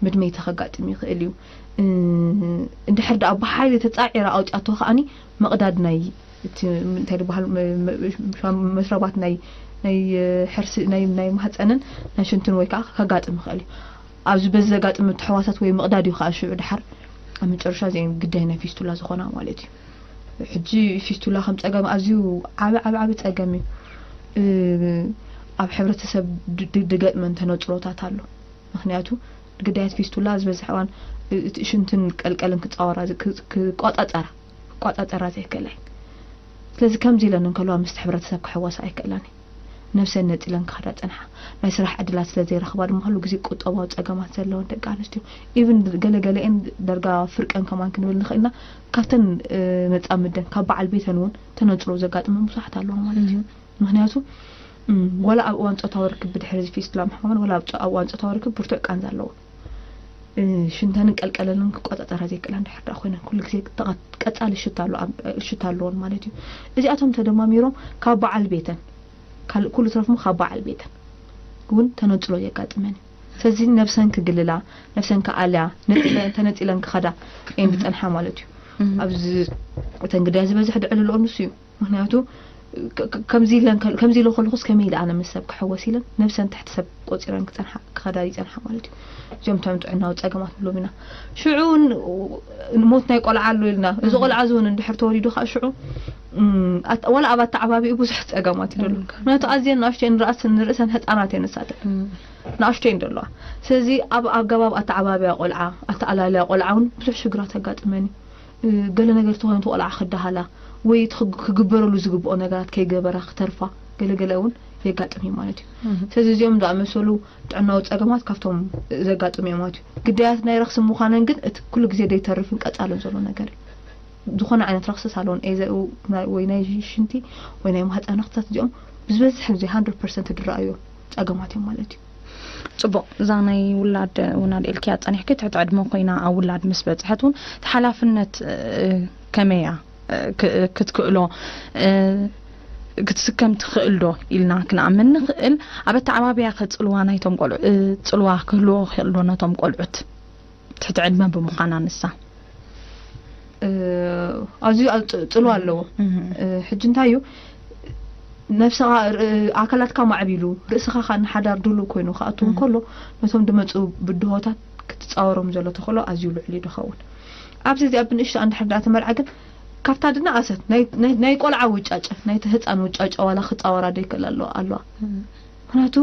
ምድመይቲ ከጋጥም ይኽእል እዩ። እ፣ እንድሕር ደኣ ብሓይሊ ተፃዒራ ኣውፅኣቶ ከዓኒ መቕዳድ ናይ እቲ እንታይ ዝበሃል መ- መ- መሽረባት ናይ ናይ ሕርሲ ናይ ናይ ማህፀንን ናይ ሽንትን ወይ ከዓ ከጋጥም ይኽእል እዩ። ኣብዚ በዚ ዘጋጥም ተሕዋሳት ወይ ምቕዳድ እዩ ከዓ ሽዑ ድሓር ኣብ መጨረሻ እዚኦም ግዳይ ናይ ፊስቱላ ዝኾና ማለት እዩ። ሕጂ ፊስቱላ ከም ፀገም ኣዝዩ ዓቢ ዓቢ ዓቢ ፀገም እዩ። እ፣ ኣብ ሕብረተሰብ ድ- ድ- ድገጥመን ተነፅሮታት ኣሎ። ምክንያቱ ግዳያት ፊስቱላ ዝበዝሕ እዋን እ- እቲ ሽንትን ቀልቀልን ክፃወራ ዝ- ክ- ክቋፃፀራ ክቋፃፀራ ዘይክእላ እየን። ስለዚ ከምዚ ኢለን እንከለዋ ምስቲ ሕብረተሰብ ክሕወሳ ኣይክእላን እየን። ነብሰን ነፂለን ክኸዳ ፀንሓ። ናይ ስራሕ ዕድላት ስለ ዘይረኽባ ድማ ኩሉ ግዜ ቁጠባዊ ፀገማት ዘለወን ደቂ ኣንስትዮ ኢቭን ገለገለኤን ደርጋ ፍርቀን ከማን ክንብል ንኽእልና ካብተን እ፣ መፃምደን ካብ በዓል ቤተን እውን ተነፅሮ ዘጋጥመን ብዙሓት ኣለዋ ማለት እዩ። ምክንያቱ እም፣ ወላ ኣብ እዋን ፆታዊ ርክብ ብድሕሪ እዚ ፊስቱላ ምሕማምን ወላ ኣብ ፆ- ኣብ እዋን ፆታዊ ርክብ ብርቱዕ ቃንዛ ኣለዎ። እ፣ ሽንተንን ቀልቀለንን ክቆፃፀራ ዘይክእላ እንድሕር ደኣ ኮይነን ኩሉ ግዜ ተቐ- ቀፃሊ ሽታ ኣሎ ኣብ- ሽታ ኣለዎን ማለት እዩ። እዚኣቶም ተደማሚሮም ካብ በዓል ቤተን ካልእ ኩሉ ትረፍሞ ካብ በዓል ቤተን እውን ተነፅሎ የጋጥመን እዩ። ስለዚ ነብሰን ክግልላ ነብሰን ክኣልያ ነፂለን- ተነፂለን ክኸዳ እየን ዝፀንሓ ማለት እዩ። ኣብዚ እተን ግዳይ ዝበዝሕ ድዕልልኦ ንሱ እዩ። ምክንያቱ ከ- ከ- ከምዚ ኢለን ከ- ከምዚ ኢለ ከለኹስ ከመይ ኢለ ኣነ ምስ ሰብ ክሕወስ ኢለን ነብሰን ትሕቲ ሰብ ቆፂረን ክፀንሓ ክኸዳ ይፀንሓ ማለት እዩ። እዚኦም እቶም ጥዕናዊ ፀገማት ንብሎም ኢና። ሽዑ ን- ሞት ናይ ቆልዓ ኣሎ ኢልና እዚ ቆልዓ እዚ እውን እንድሕር ተወሊዱ ከዓ ሽዑ እም፣ ኣት- ዋላ ኣብ ኣተዓባቢኡ ብዙሕ ፀገማት እዩ ዘሎ። ምክንያቱ ኣዝየን ንኣሽተን ርኣስ ንርእሰን ህፃናት እየን ንሳተን ንኣሽተይ እንደለዋ። ስለዚ ኣብ ኣገባብ ኣተዓባቢያ ቆልዓ ኣተኣላልያ ቆልዓ እውን ብዙሕ ሽግራት ኣጋጥመን እዩ። እ፣ ገለ ነገር ተኾይኑ እቲ ቆልዓ ክደሃላ ወይ እቲ ክግ- ክግበረሉ ዝግብኦ ነገራት ከይገበራ ክተርፋ ገለገለ እውን የጋጥም እዩ ማለት እዩ። ስለዚ እዚኦም ዝኣመሰሉ ጥዕናዊ ጸገማት ካብቶም ዘጋጥሙ እዮም ማለት እዩ። ግዳያት ናይ ረኽሲ ምዃነን ግን እቲ ኩሉ ግዜ ዘይተርፍን ቀጻልን ዘሎ ነገር እዩ። ዝኾነ ዓይነት ረኽሲ ሳሎን ወይ ናይ ሽንቲ ወይ ናይ ማህፀን ረኽስታት እዚኦም ብዝበዝሕ ግዜ ሃንድረድ ፐርሰንት ዝረኣዩ ጸገማት እዮም ማለት እዩ። ጽቡቕ። እዛ ናይ ውላድ እውን ኣልዒልክያ ጸኒሕኪ፣ ትሕቲ ዕድመ ኮይና ኣብ ውላድ ምስ በጽሐት እውን እቲ ሓላፍነት ከመይ እያ ክትክእሎ ክትስከም ትኽእል ዶ ኢልና ክንኣምን ንኽእል? ኣብ ኣተዓባብያ ከ ጽልዋ ናይቶም ቆልዑ ጽልዋ ክህልዎ ክኽእል ዶ ነቶም ቆልዑት? ትሕቲ ዕድመ ብምዃና ንሳ ኣዝዩ ጽልዋ ኣለዎ። ሕጂ እንታይ እዩ ነብስኻ ኣካላትካ ማዕቢሉ ርእስኻ ካ ንሓዳር ድሉ ኮይኑ ክኣቱ እንከሎ ነቶም ድመፁ ብድሆታት ክትፃወሮም ዘሎ ተኽእሎ ኣዝዩ ልዑል እዩ ድኸውን። ኣብዚ እዚኣ ብንእሽቶ እንድሕር ዳ ተመርዓ ግን ካብታ ድና ኣሰት ናይ ቆልዓ ውጫጨ ናይቲ ህፃን ውጫጨ ዋላ ክፃወራ ደይክእል ኣለዋ ኣለዋ ምክንያቱ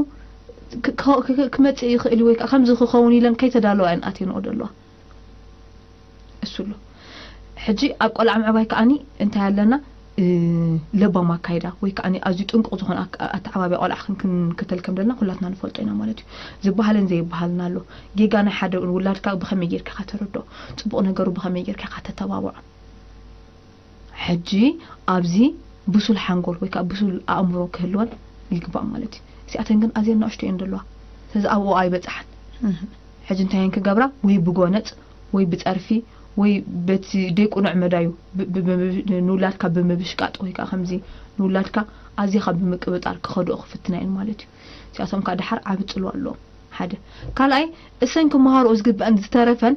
ክመፅእ ይኽእል ወይ ከዓ ከምዚ ክኸውን ኢለን ከይተዳለዋ እየን ኣትየንኦ ደለዋ እሱ ኣሎ። ሕጂ ኣብ ቆልዓ ምዕባይ ከዓኒ እንታይ ኣለና ለባም ኣካይዳ ወይ ከዓ ኣዝዩ ጥንቁቕ ዝኾነ ኣተዓባቢያ ቆልዓ ክንክተል ከም ዘለና ኩላትና ንፈልጦ ኢና ማለት እዩ። ዝበሃልን ዘይበሃልን ኣሎ። ጌጋ ናይ ሓደ ውላድካ ብኸመይ ጌርካ ኢኻ ተረድኦ? ፅቡቕ ነገሩ ብኸመይ ጌርካ ኢኻ ተተባብዖ? ሕጂ ኣብዚ ብሱል ሓንጎል ወይ ከዓ ብሱል ኣእምሮ ክህልወን ይግባእ ማለት እዩ። እዚኣተን ግን ኣዝየን ንኣሽቱ እየን ዘለዋ። ስለዚ ኣብኡ ኣይበፅሓን። ሕጂ እንታይ እየን ክገብራ? ወይ ብጎነፅ ወይ ብፀርፊ ወይ በቲ ደይቁኑዕ መዳዩ ንውላድካ ብምብሽቃጥ ወይ ከዓ ከምዚ ንውላድካ ኣዚኻ ብምቅብጣር ክኸድኦ ክፍትና እየን ማለት እዩ። እዚኣቶም ከዓ ድሓር ዓቢ ፅልዋ ኣለዎም። ሓደ ካልኣይ እሰን ክመሃርኦ ዝግብአን ዝተረፈን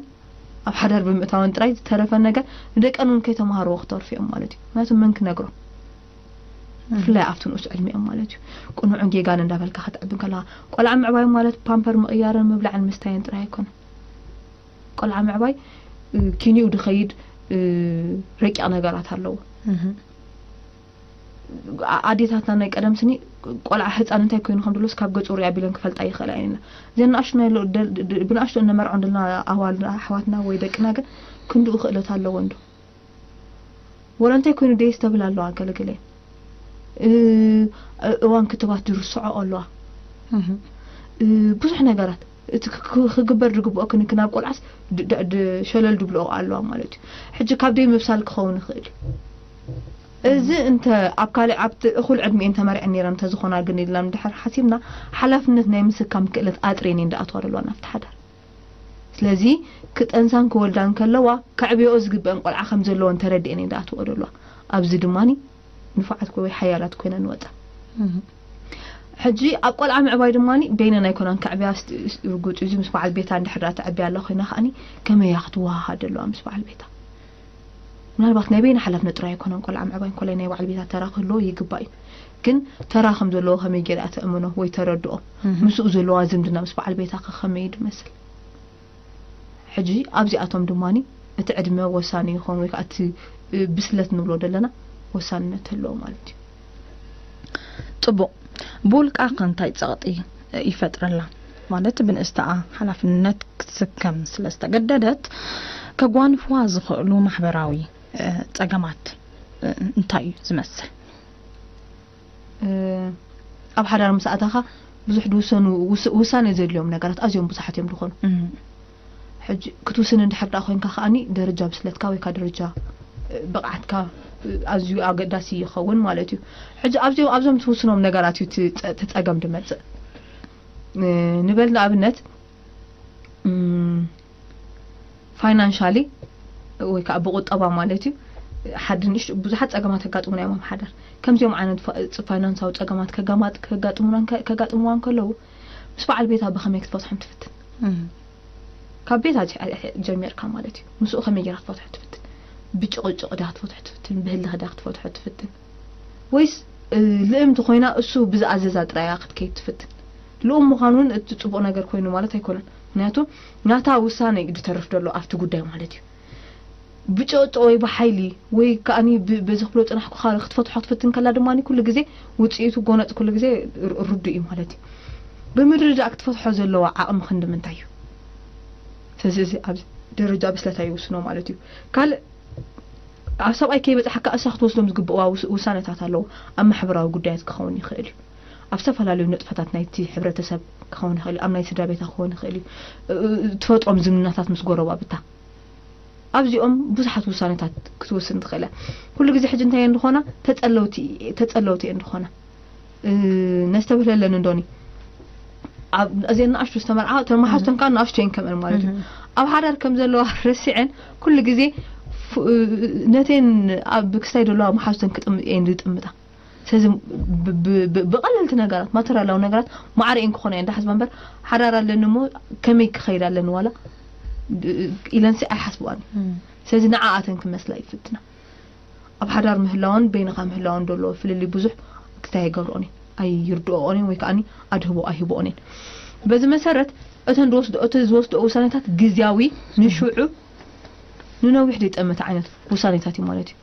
ኣብ ሓዳር ብምእታወን ጥራይ ዝተረፈን ነገር ንደቀን እውን ከይተመሃርዎ ክተርፉ እዮም ማለት እዩ። ምክንያቱ መን ክነግሮም ብፍላይ ኣብቲ ንኡስ ዕድሚኦም ማለት እዩ። ቁኑዕን ጌጋን እንዳበልካ ክትዕብን ከለካ ቆልዓ ምዕባይ ማለት ፓምፐር ምቕያርን ምብላዕን ምስታይን ጥራይ ኣይኮነን። ቆልዓ ምዕባይ ኪኒኡ ድኸይድ ረቂቕ ነገራት ኣለዎ። ኣዴታትና ናይ ቀደም ስኒ ቆልዓ ህፃን እንታይ ኮይኑ ከም ድሎስ ካብ ገፁ ሪኣ ቢለን ክፈልጣ ይኽእላ እየን። እዘን ንኣሽቱ ናይ ብንኣሽቱ እነመርዖ እንደልና ኣዋል ኣሕዋትና ወይ ደቅና ግን ክንድኡ ክእለት ኣለዎ እንዶ ወላ እንታይ ኮይኑ ደይስ ተብል ኣለዋ ገለገለ እዋን ክትባት ድርስዖ ኣለዋ ብዙሕ ነገራት እቲ ክግበር ዝግብኦ ክንክን ኣብ ቆልዓስ ሸለል ድብልኦ ኣለዋ ማለት እዩ። ሕጂ ካብ ደይ ምብሳል ክኸውን ይኽእል እዩ። እዚ እንተ ኣብ ካልእ ኣብቲ እኹል ዕድሚኤን ተመርዐን ነይረን እንተዝኾና ግን ኢልና እንድሕር ሓሲብና ሓላፍነት ናይ ምስካም ክእለት ኣጥሬን እየን ዝኣትዋ ዘለዋ ናብቲ ሓዳር። ስለዚ ክጠንሳን ክወልዳን ከለዋ ከዕብየኦ ዝግበአን ቆልዓ ከም ዘለወን ተረዲኤን እየን ዝኣትወኦ ዘለዋ። ኣብዚ ድማኒ ንፉዓት ወይ ሓያላት ኮይነን ንወፃ። ሕጂ ኣብ ቆልዓ ምዕባይ ድማ በይነን ኣይኮናን ከዕብያ ርጉፅ እዚ ምስ በዓል ቤታ እንድሕር ተዕብያ ኣላ ኮይና ከዓኒ ከመያ ክትወሃሃድ ኣለዋ ምስ በዓል ቤታ። ምናልባት ናይ በይና ሓላፍነት ጥራይ ኣይኮነን ቆልዓ ምዕባይ እንኮላይ ናይ በዓል ቤታ ተራ ክህልዎ ይግባእ እዩ። ግን ተራ ከም ዘለዎ ከመይ ገይራ ተእምኖ ወይ ተረድኦ ምስኡ ዘለዋ ዝምድና ምስ በዓል ቤታ ከመይ ድመስል ሕጂ ኣብዚኣቶም ድማ እቲ ዕድመ ወሳኒ ይኸውን ወይ ከዓ እቲ ብስለት ንብሎ ዘለና ወሳንነት ኣለዎ ማለት እዩ። ፅቡቕ። ብውልቃ ከ እንታይ ፀቕጢ ይፈጥረላ? ማለት ብንእስተኣ ሓላፍነት ክትስከም ስለ ዝተገደደት ከጓንፍዋ ዝኽእሉ ማሕበራዊ ፀገማት እንታይ እዩ ዝመስል? ኣብ ሓዳር ምስ ኣተኻ ብዙሕ ዝውሰኑ ውሳኔ ዘድልዮም ነገራት ኣዝዮም ብዙሓት እዮም ዝኾኑ። ሕጂ ክትውስን እንድሕር ደኣ ኮይንካ ከዓኒ ደረጃ ብስለትካ ወይ ከዓ ደረጃ ብቕዓትካ ኣዝዩ ኣገዳሲ ይኸውን ማለት እዩ። ሕጂ ኣብዚኦም ኣብዞም ትውስኖም ነገራት እዩ እቲ ጸገም ድመጽእ። ንበል ንኣብነት ፋይናንሻሊ ወይ ከዓ ብቁጠባ ማለት እዩ ሓደ ንእሽቶ ብዙሓት ፀገማት ከጋጥሙና እዮም ኣብ ሓዳር። ከምዚኦም ዓይነት ፋይናንሳዊ ፀገማት ከጋጥሙና ከጋጥምዋ እንከለዉ ምስ በዓል ቤታ ብኸመይ ክትፈትሖም ትፍትን? ካብ ቤታ ጀሚርካ ማለት እዩ። ምስኡ ከመይ ጌራ ክትፈትሖ ትፍትን? ብጭቕጭቕ ድያ ክትፈትሖ ትፍትን? ብህልኽ ድያ ክትፈትሖ ትፍትን? ወይስ ልእምቲ ኮይና እሱ ብዝኣዘዛ ጥራይ ክትከይድ ትፍትን? ልኡም ምዃን እውን እቲ ፅቡቕ ነገር ኮይኑ ማለት ኣይኮነን። ምክንያቱ ናታ ውሳነ እዩ ድተርፍ ዘሎ ኣብቲ ጉዳይ ማለት እዩ። ብጨጦ ወይ ብሓይሊ ወይ ከዓኒ በዚ ክፍሎ ፅናሕኩ ክትፈትሖ ክትፍትን ከላ ድማ ኩሉ ግዜ ውፅኢቱ ጎነፅ ኩሉ ግዜ ርዱ እዩ ማለት እዩ። ብምርድዳእ ክትፈትሖ ዘለዋ ዓቕሚ ክንዲ ምንታይ እዩ? ስለዚ እዚ ኣብ ደረጃ ብስለታ ይውስኖ ማለት እዩ። ካልእ ኣብ ሰብኣይ ከይበጻሕካ እሳ ክትወስዶም ዝግብእዋ ውስ- ውሳነታት ኣለዉ። ኣብ ማሕበራዊ ጉዳያት ክኸውን ይኽእል እዩ። ኣብ ዝተፈላለዩ ንጥፈታት ናይቲ ሕብረተሰብ ክኸውን ይኽእል እዩ። ኣብ ናይ ስድራ ቤታ ክኸውን ይኽእል እዩ። እ- እ- ትፈጥሮም ዝምድናታት ምስ ጎረባብታ ኣብዚኦም ብዙሓት ውሳነታት ክትወስን ትኽእል እያ። ኩሉ ግዜ ሕጂ እንታይ እንድኾና ተጸለውቲ ተጸለውቲ እንድኾና እ፣ ነስተብህለለን እንዶኒ ኣብ እዘን ንኣሽቱ ዝተመርዓ ተመሓዝተን ከዓ ንኣሽቱ እየን ከምአን ማለት እዩ። ኣብ ሓዳር ከም ዘለዋ ረሲዐን ኩሉ ግዜ ፍ- እ፣ ነተን ኣብ ክስታይ ዘለዋ መሓዝተን ክጥምጥ እየን ዝጥምጣ። ስለዚ ብ- ብ- ብ- ብቐለልቲ ነገራት ማተርያላዊ ነገራት ማዕረ እየን ክኾና እየን ዳሕዝባ እምበር ሓዳር ኣለኒ እሞ ከመይ ክኸይድ ኣለኒ ዋላ እ፣ ኢለንሲ ኣይሓስብዋን እዩ። ስለዚ ንዓኣተን ክመስላ ይፍትና። ኣብ ሓዳር ምህላውን በይንኻ ምህላውን ዘሎ ፍልልይ ብዙሕ ክታይ ኣይገብርኦን እየን ኣይርድኦን እየን ወይ ከዓኒ ኣድህቦ ኣይህብኦን እየን። በዚ መሰረት እተን ዝወስዶ እቲ ዝወስዶ ውሳኔታት ግዝያዊ ንሽዑ ንነዊሕ ዘይጠምት ዓይነት ውሳኔታት እዩ ማለት እዩ።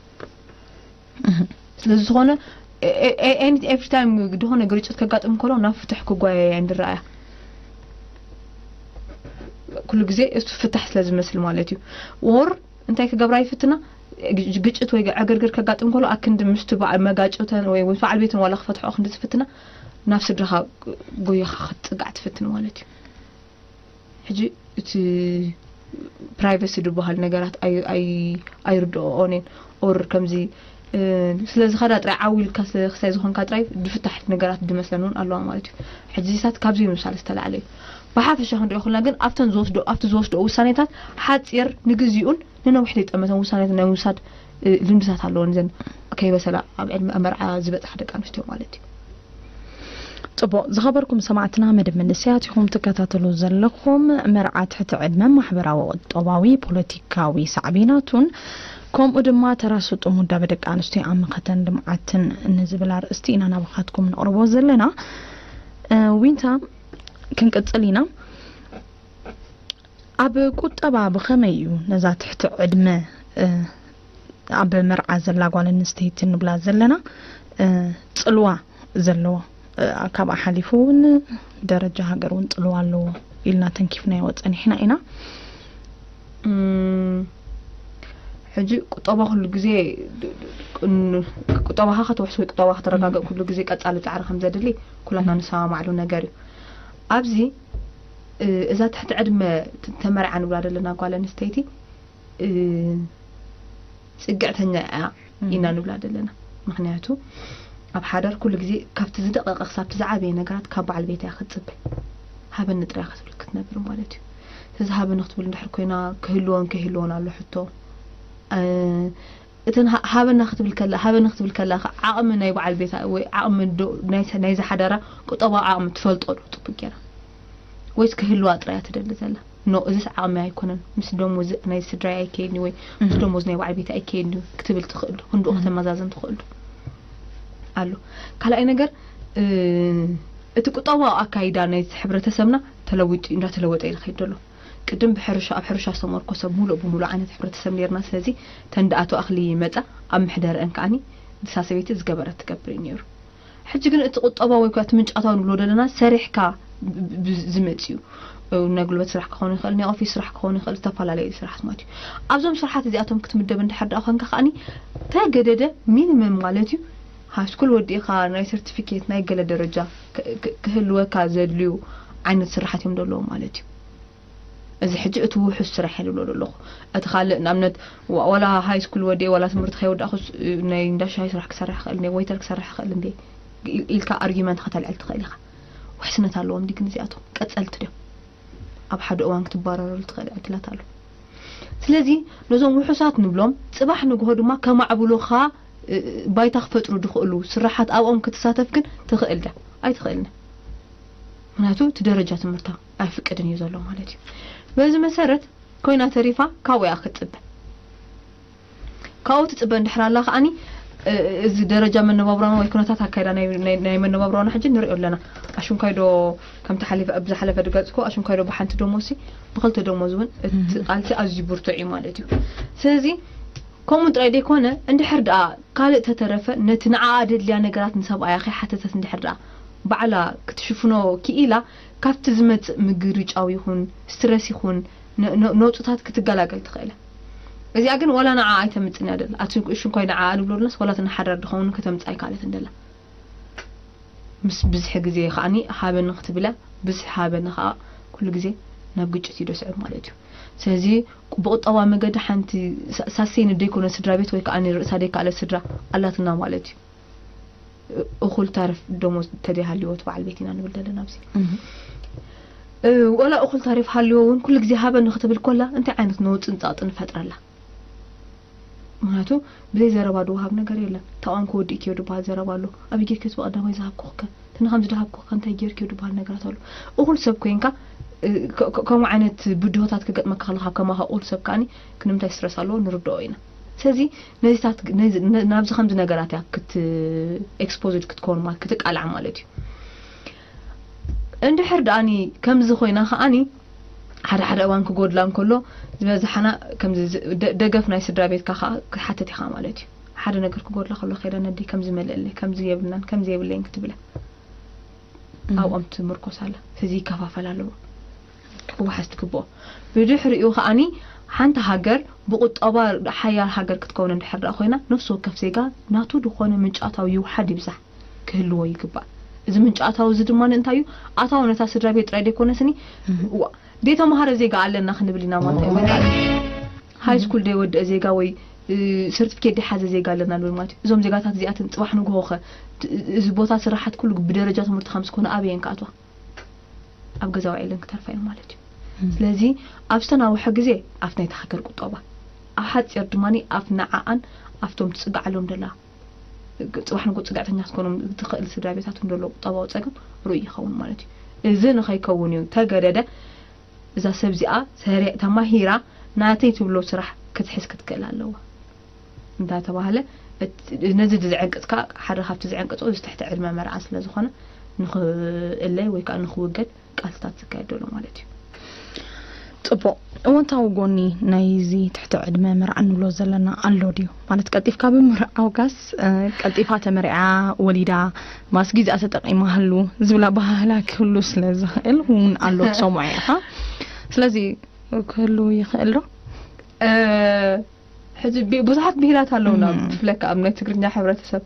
ስለዚ ዝኾነ ኤፍሪ ታይም ዝኾነ ግርጭት ከጋጥም ከሎ ናብ ፍትሕ ክጓየ እንድረኣያ ኩሉ ግዜ እሱ ፍታሕ ስለ ዝመስል ማለት እዩ። ወር እንታይ ክገብራ ይፍትና ግጭት ወይ ዕግርግር ከጋጥም ከሎ ኣክንዲ ምስቲ በዓል መጋጨተን ወይ በዓል ቤትን ዋላ ክፈትሖ ክንዲ ዝፍትና ናብ ስድራኻ ጎይኻ ክትጽጋዕ ትፍትን ማለት እዩ። ሕጂ እቲ ፕራይቨሲ ዝበሃል ነገራት ኣይርድኦኦን እየን ኦር ከምዚ ስለዚ ኻዳ ጥራይ ዓው ኢልካ ክሳይ ዝኾንካ ጥራይ ድፍታሕ ነገራት ድመስለን እውን ኣለዋ ማለት እዩ። ሕጂ ዚሳት ካብዚ ምሳል ዝተላዕለ እዩ። ብሓፈሻ ክንሪኦ ክልና ግን ኣብተን ዝወስዶ ኣብቲ ዝወስዶ ውሳኔታት ሓፂር ንግዚኡን ንነዊሕ ዘይጠመተን ውሳኔታት ናይ ምውሳድ ልምድታት ኣለወን ዘን ከይበሰላ ኣብ ዕድመ መርዓ ዝበፅሓ ደቂ ኣንስትዮ ማለት እዩ። ጽቡቕ ዝኸበርኩም ሰማዕትና መደብ መንእሰያት ኢኹም ትከታተሉ ዘለኹም። መርዓ ትሕቲ ዕድመ ማሕበራዊ፣ ቁጠባዊ፣ ፖለቲካዊ ሳዕቤናቱን ከምኡ ድማ ተራ ስጡም ውዳበ ደቂ ኣንስትዮ ኣብ መኸተን ልምዓትን ንዝብል ኣርእስቲ ኢና ናባኻትኩም ነቕርቦ ዘለና። ዊንታ ክንቅጽል ኢና። ኣብ ቁጠባ ብኸመይ እዩ ነዛ ትሕቲ ዕድመ ኣብ መርዓ ዘላ ጓል ኣንስተይቲ ንብላ ዘለና ጽልዋ ዘለዎ? ካብኣ ሓሊፉ እውን ደረጃ ሃገር እውን ጽልዋ ኣለዎ ኢልና ተንኪፍናዮ ጸኒሕና ኢና። ሕጂ ቁጠባ ኩሉ ግዜ ቁጠባኻ ከተውሕስ ወይ ቁጠባ ከተረጋግእ ኩሉ ግዜ ቀጻሊ ጻዕሪ ከም ዘድሊ ኩላትና ንሰማማዕሉ ነገር እዩ። ኣብዚ እዛ ትሕቲ ዕድመ ተመርዓ ንብላ ዘለና ጓል ኣንስተይቲ ጽግዕተኛ እያ ኢና ንብላ ዘለና። ምክንያቱ ኣብ ሓዳር ኩሉ ግዜ ካብቲ ዝደቀቀ ክሳብቲ ዝዓበየ ነገራት ካብ በዓል ቤታ ክትጽበ ሃበኒ ጥራይ ክትብል ክትነብር ማለት እዩ። ስለዚ ሃበኒ ክትብል እንድሕር ኮይና ክህልዎን ከይህልዎን ኣሎ ሕቶ። እተን ሃበና ክትብል ከላ ሃበኒ ክትብል ከላ ዓቕሚ ናይ በዓል ቤታ ወይ ዓቕሚ ናይ ዝሓዳራ ቁጠባዊ ዓቕሚ ትፈልጦ ዶ ጥቡቅ ገይራ ወይስ ክህልዋ ጥራይ ትደሊ ዘላ? ኖ እዚስ ዓቕሚ ኣይኮነን፣ ምስ ደሞዝ ናይ ስድራይ ኣይከይድኒ ወይ ምስ ደሞዝ ናይ በዓል ቤት ኣይከይድኒ ክትብል ትኽእል ዶ? ክንድኡ ከተመዛዘን ትኽእል ዶ? ኣሎ ካልኣይ ነገር እቲ ቁጠባዊ ኣካይዳ ናይ ሕብረተሰብና ተለዊጡ እንዳተለወጠ እዩ ዝኸይድ ዘሎ። ቅድም ብሕርሻ ኣብ ሕርሻ ዝተመርኮሰ ሙሉእ ብሙሉእ ዓይነት ሕብረተሰብ ነርና። ስለዚ ተንዳኣቶ ኣኽሊ ይመጻ ኣብ ምሕደረአን ከዓኒ ድሳ ሰበይቲ ዝገበረት ትገብር እዩ ነይሩ። ሕጂ ግን እቲ ቁጠባ ወይ እቲ ምንጫታዊ ንብሎ ዘለና ሰሪሕካ ዝመጽ እዩ። ናይ ጉልበት ስራሕ ክኸውን ይኽእል፣ ናይ ኦፊስ ስራሕ ክኸውን ይኽእል፣ ዝተፈላለዩ ስራሓት ማለት እዩ። ኣብዞም ስራሓት እዚኣቶም ክትምደብ እንድሕር ደኣ ኮንካ ከዓኒ ተገደደ ሚኒመም ማለት እዩ ሃይስኩል ወዲእኻ ናይ ሰርቲፊኬት ናይ ገለ ደረጃ ክህልወካ ዘድልዩ ዓይነት ስራሓት እዮም ዘለዉ ማለት እዩ። እዚ ሕጂ እቲ ውሑስ ስራሕ እየ ዝብሎ ዘለኹ። እቲ ካልእ ንኣብነት ዋላ ሃይ ስኩል ወዲኤ ዋላ ትምህርቲ ከይወዳእኩስ ናይ እንዳ ሻሂ ስራሕ ክሰርሕ ክእል እንዴ ወይተር ክሰርሕ ክእል እንዴ ኢልካ ኣርጊመንት ከተልዕል ትኽእል ኢኻ። ውሕስነት ኣለዎም ድዩ ግን እዚኣቶም ቀጸልቲ ድዮም? ኣብ ሓደ እዋን ክትባረረሉ ትኽእል ዕድላት ኣሎ። ስለዚ ነዞም ውሑሳት ንብሎም ጽባሕ ንግሆ ድማ ከማዕብሉኻ ባይታ ክፈጥሩ ዝኽእሉ ስራሓት ኣብኦም ክትሳተፍ ግን ትኽእል ድያ? ኣይትኽእልን። ምክንያቱ እቲ ደረጃ ትምህርታ ኣይፍቅድን እዩ ዘሎ ማለት እዩ። በዚ መሰረት ኮይና ተሪፋ ካብኡ እያ ክትጽበ። ካብኡ ትጽበ እንድሕር ኣላ ከዓኒ እዚ ደረጃ መነባብሮና ወይ ኩነታት ኣካይዳ ናይ መነባብሮና ሕጂ ንሪኦ ኣለና። ኣሽንኳይዶ ከምቲ ሓሊፈ ኣብ ዝሓለፈ ድገጽኩ ኣሽንኳይዶ ብሓንቲ ደሞሲ ብክልተ ደሞዝ እውን እቲ ቃልሲ ኣዝዩ ብርቱዕ እዩ ማለት እዩ። ስለዚ ከምኡ ጥራይ ዘይኮነ እንድሕር ደኣ ካልእ ተተረፈ ነቲ ንዓኣ ደድልያ ነገራት ንሰብኣያ ከይሓተተት እንድሕር ደኣ ባዕላ ክትሽፍኖ ክኢላ ካብቲ ዝመጽእ ምግርጫው ይኹን ስትረስ ይኹን ነውጽታት ክትገላገል ትኽእል። እዚኣ ግን ዋላ ንዓ ኣይተምጽን እያ ደላ። ኣቲ ሽንኳይ ንዓ ንብሎ ድናስ ዋላ እቲ ንሓዳር ድኸውን ከተምጽእ ኣይከኣለትን ደላ። ምስ ብዝሒ ግዜ ከኣኒ ሃበኒ ክትብለ፣ ብዝሒ ሃበኒ ከኣ ኩሉ ግዜ ናብ ግጭት እዩ ደስዕብ ማለት እዩ። ስለዚ ብቁጠባ መገዲ ሓንቲ ሳ- ሳሴን ደይኮነ ስድራ ቤት ወይ ከኣ ርእሳ ደይከኣለ ስድራ ኣላትና ማለት እዩ። እኹል ታሪፍ ደሞዝ ተደይሃልዎ እቲ በዓል ቤት ኢና ንብል ዘለና ኣብዚ። ወላ እኹል ታሪፍ ሃልዎ እውን ኩሉ ግዜ ሃበኒ ክትብል ኮላ እንታይ ዓይነት ነውፅን ፃቕጥን ፈጥረላ? ምክንያቱ ብዘይ ዘረባ ድወሃብ ነገር የለን። ታቋም ክወዲ ኢክዮ ድበሃል ዘረባ ኣሎ። ኣበይ ጌርክዮ በቐዳማይ ዝሃብኩኽከ? ትንኸም ዝድሃብኩኽከ እንታይ ጌርክዮ ድበሃል ነገራት ኣሎ። እኹል ሰብ ኮይንካ ከምኡ ዓይነት ብድሆታት ክገጥመካ ከለካ ከማኻ እኹል ሰብ ከኣኒ ክንምታይ ስትረስ ኣለዎ ንርድኦ ኢና። ስለዚ ነዚታት ናብዚ ከምዚ ነገራት እያ ክት ኤክስፖዝድ ክትከውን ማለት ክትቃላዕ ማለት እዩ። እንድሕር ደኣኒ ከምዚ ኮይና ከኣኒ ሓደ ሓደ እዋን ክጎድላ እንከሎ ዝበዝሓና ከምዚ ደገፍ ናይ ስድራ ቤትካ ከዓ ክትሓትት ኢኻ ማለት እዩ። ሓደ ነገር ክጎድላ ከሎ ከይዳ ነደይ ከምዚ መልእለይ ከምዚ የብልናን ከምዚ የብለይን ክትብለ ኣብኦም ትምርኮስ ኣላ። ስለዚ ይከፋፈል ኣለዎ ክወሓስ ትግብኦ። ብድሕሪኡ ከኣኒ ሓንቲ ሃገር ብቁጠባ ሓያል ሃገር ክትከውን እንድሕር ደኣ ኮይና ነፍሲ ወከፍ ዜጋ ናቱ ዝኾነ ምንጫታዊ ይውሓድ ይብዛሕ ክህልዎ ይግባእ። እዚ ምንጫታዊ እዚ ድማ እንታይ እዩ? ኣታዊ ነታ ስድራ ቤት ጥራይ ደይኮነስኒ ዋ ደይተምሃረ ዜጋ ኣለና ክንብል ኢና ማለት እዩ። ወይ ከዓ ሃይ ስኩል ደይወድአ ዜጋ ወይ ሰርቲፊኬት ደይሓዘ ዜጋ ኣለና ንብል ማለት እዩ። እዞም ዜጋታት እዚኣትን ፅባሕ ንግሆ ከ እዚ ቦታ ስራሓት ኩሉ ብደረጃ ትምህርቲ ከም ዝኾነ ኣበየን ክኣትዋ ኣብ ገዛ ውዒለን ክተርፋ እየን ማለት እዩ። ስለዚ ኣብ ዝተናውሐ ግዜ ኣብቲ ናይቲ ሃገር ቁጠባ ኣብ ሓፂር ድማ ኣብ ንዓኣን ኣብቶም ትፅግዓሎም ደላ ፅባሕ ንጎ ፅግዕተኛ ክትኮኖም ትኽእል ስድራ ቤታት እንደሎ ቁጠባዊ ፀገም ርኡይ ይኸውን ማለት እዩ። እዚ ንኸይከውን እዩ ተገደደ እዛ ሰብ እዚኣ ሰሪዕ ተማሂራ ናተይ ትብሎ ስራሕ ክትሕዝ ክትክእል ኣለዋ እንዳተባህለ ነዚ ዝዕንቅፅካ ሓደ ካብቲ ዝዕንቅፆ እዚ ትሕቲ ዕድመ መርዓ ስለዝኾነ ንኽእለይ ወይ ከዓ ንኽውገድ ቃልስታት ዝካየድ ዘሎ ማለት እዩ። ፅቡቕ። እወንታዊ ጎኒ ናይዚ ትሕቲ ዕድመ መርዓ ንብሎ ዘለና ኣሎ ድዩ? ማለት ቀልጢፍካ ብምርዓውካስ ቀልጢፋ ተመሪዓ ወሊዳ ማስ ግዜኣ ተጠቂማሉ ዝብል ኣበሃህላ ክህሉ ስለ ዝኽእል እውን ኣሎ ትሰምዖ ኢኻ። ስለዚ ክህሉ ይኽእል ዶ? ሕዚ ብዙሓት ብሂላት ኣለውና ብፍለካ ኣብ ናይ ትግርኛ ሕብረተሰብ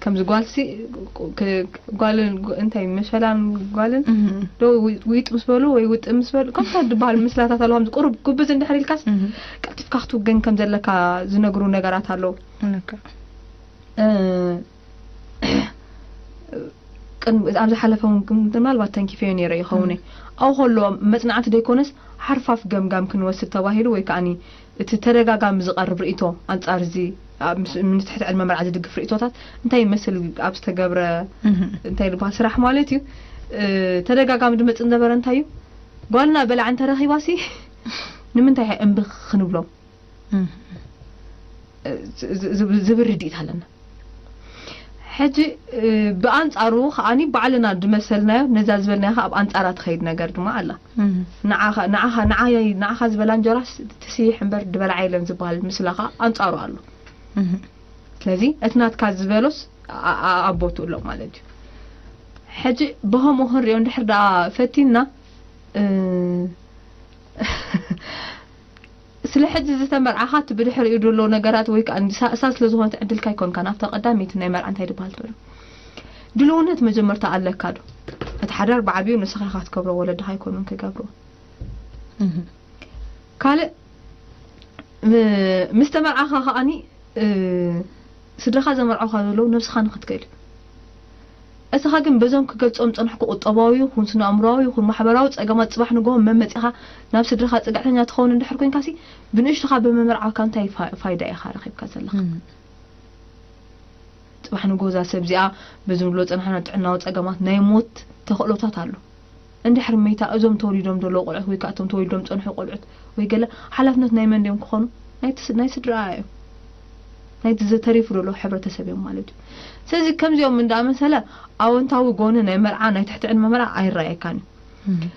ከምዚ ጓልሲ ጓልን እንታይ መሸላን ጓልን ዶ ዊጥ ምስ በሉ ወይ ውጥ ምስ በሉ ከምታ ዝበሃል ምስላታት ኣለዋ ከምዚ ቁሩብ ጉብዝ እንድሕር ኢልካስ ቀልጢፍካ ክትውገን ከም ዘለካ ዝነግሩ ነገራት ኣለዉ ኣብ ዝሓለፈ እውን ምናልባት ተንኪፈዮ ነይረ ይኸውን ኣብኡ ከሎ መፅናዕቲ ደይኮነስ ሓርፋፍ ገምጋም ክንወስድ ተባሂሉ ወይ ከዓኒ እቲ ተደጋጋሚ ዝቐርብ ርእይቶ ኣንጻር እዚ ንትሕቲ ዕድመ መርዓ ዝድግፍ ርእይቶታት እንታይ ይመስል ኣብ ዝተገብረ እንታይ ዝበሃል ስራሕ ማለት እዩ ተደጋጋሚ ድመፅ ዝነበረ እንታይ እዩ ጓልና በላዕ እንተረኺባ ሲ ንምንታይ እምቢ ክንብሎም ዝብል ርድኢት ኣለና ሕጂ ብኣንጻሩ ከዓኒ ባዕልና ድመሰልናዮ ነዛ ዝበልናዮ ኣብ ኣንጻራ ትኸይድ ነገር ድማ ኣላ ንዓኻ ዝበላ እንጀራስ ትስይሕ እምበር ድበልዓ የለን ዝበሃል ምስላ ከዓ ኣንጻሩ ኣሎ ስለዚ እቲ ናትካ ዝበሎስ ኣብ ቦትኡ ኣሎ ማለት እዩ ሕጂ ብኸምኡ ክንሪኦ እንድሕር ደኣ ፈቲንና ስለ ሕጂ ዝተመርዓኻ እቲ ብድሕሪኡ ዘሎ ነገራት ወይ ከዓ ሳእሳ ስለ ዝኾነት ዕድልካ ኣይኮንካ ናብታ ቀዳመይቲ ናይ መርዓ እንታይ ድበሃል ትበሎ ድልውነት መጀመርታ ኣለካ ዶ እቲ ሓዳር ብዓብዩ ንስኻ ኢኻ ትገብሮ ወለድኻ ኣይኮኑን ክገብርዎ ካልእ ምስ ተመርዓኻ ከዓኒ ስድራኻ ዘመርዓኻ ዘለዉ ነብስኻ ንኽትክእል እዩ እስኻ ግን በዞም ክገልጾም ጸንሕኩ ቁጠባዊ ይኹን ስነ ኣእምሮዊ ይኹን ማሕበራዊ ጸገማት ጽባሕ ንግሆ መመጺኻ ናብ ስድራኻ ጽግዕተኛ ትኸውን እንድሕር ኮይንካሲ ብንእሽትኻ ብምምርዓውካ እንታይ ፋይዳ ኢኻ ረኺብካ ዘለኻ ጽባሕ ንግሆ እዛ ሰብ እዚኣ በዚ ንብሎ ጸናሕና ጥዕናዊ ጸገማት ናይ ሞት ተኽእሎታት ኣሎ እንድሕር መይታ እዞም ተወሊዶም ዘለዉ ቆልዑት ወይ ከዓ እቶም ተወሊዶም ጸንሑ ቆልዑት ወይ ገለ ሓላፍነት ናይ መን ድዮም ክኾኑ ናይ ስድራ እዮም ናይቲ ዝተሪፉ ዘሎ ሕብረተሰብ እዮም ማለት እዩ ስለዚ ከምዚኦም እንዳኣመሰለ ኣወንታዊ ጎኒ ናይ መርዓ ናይ ትሕቲ ዕድመ መርዓ ኣይረኣየካን እዩ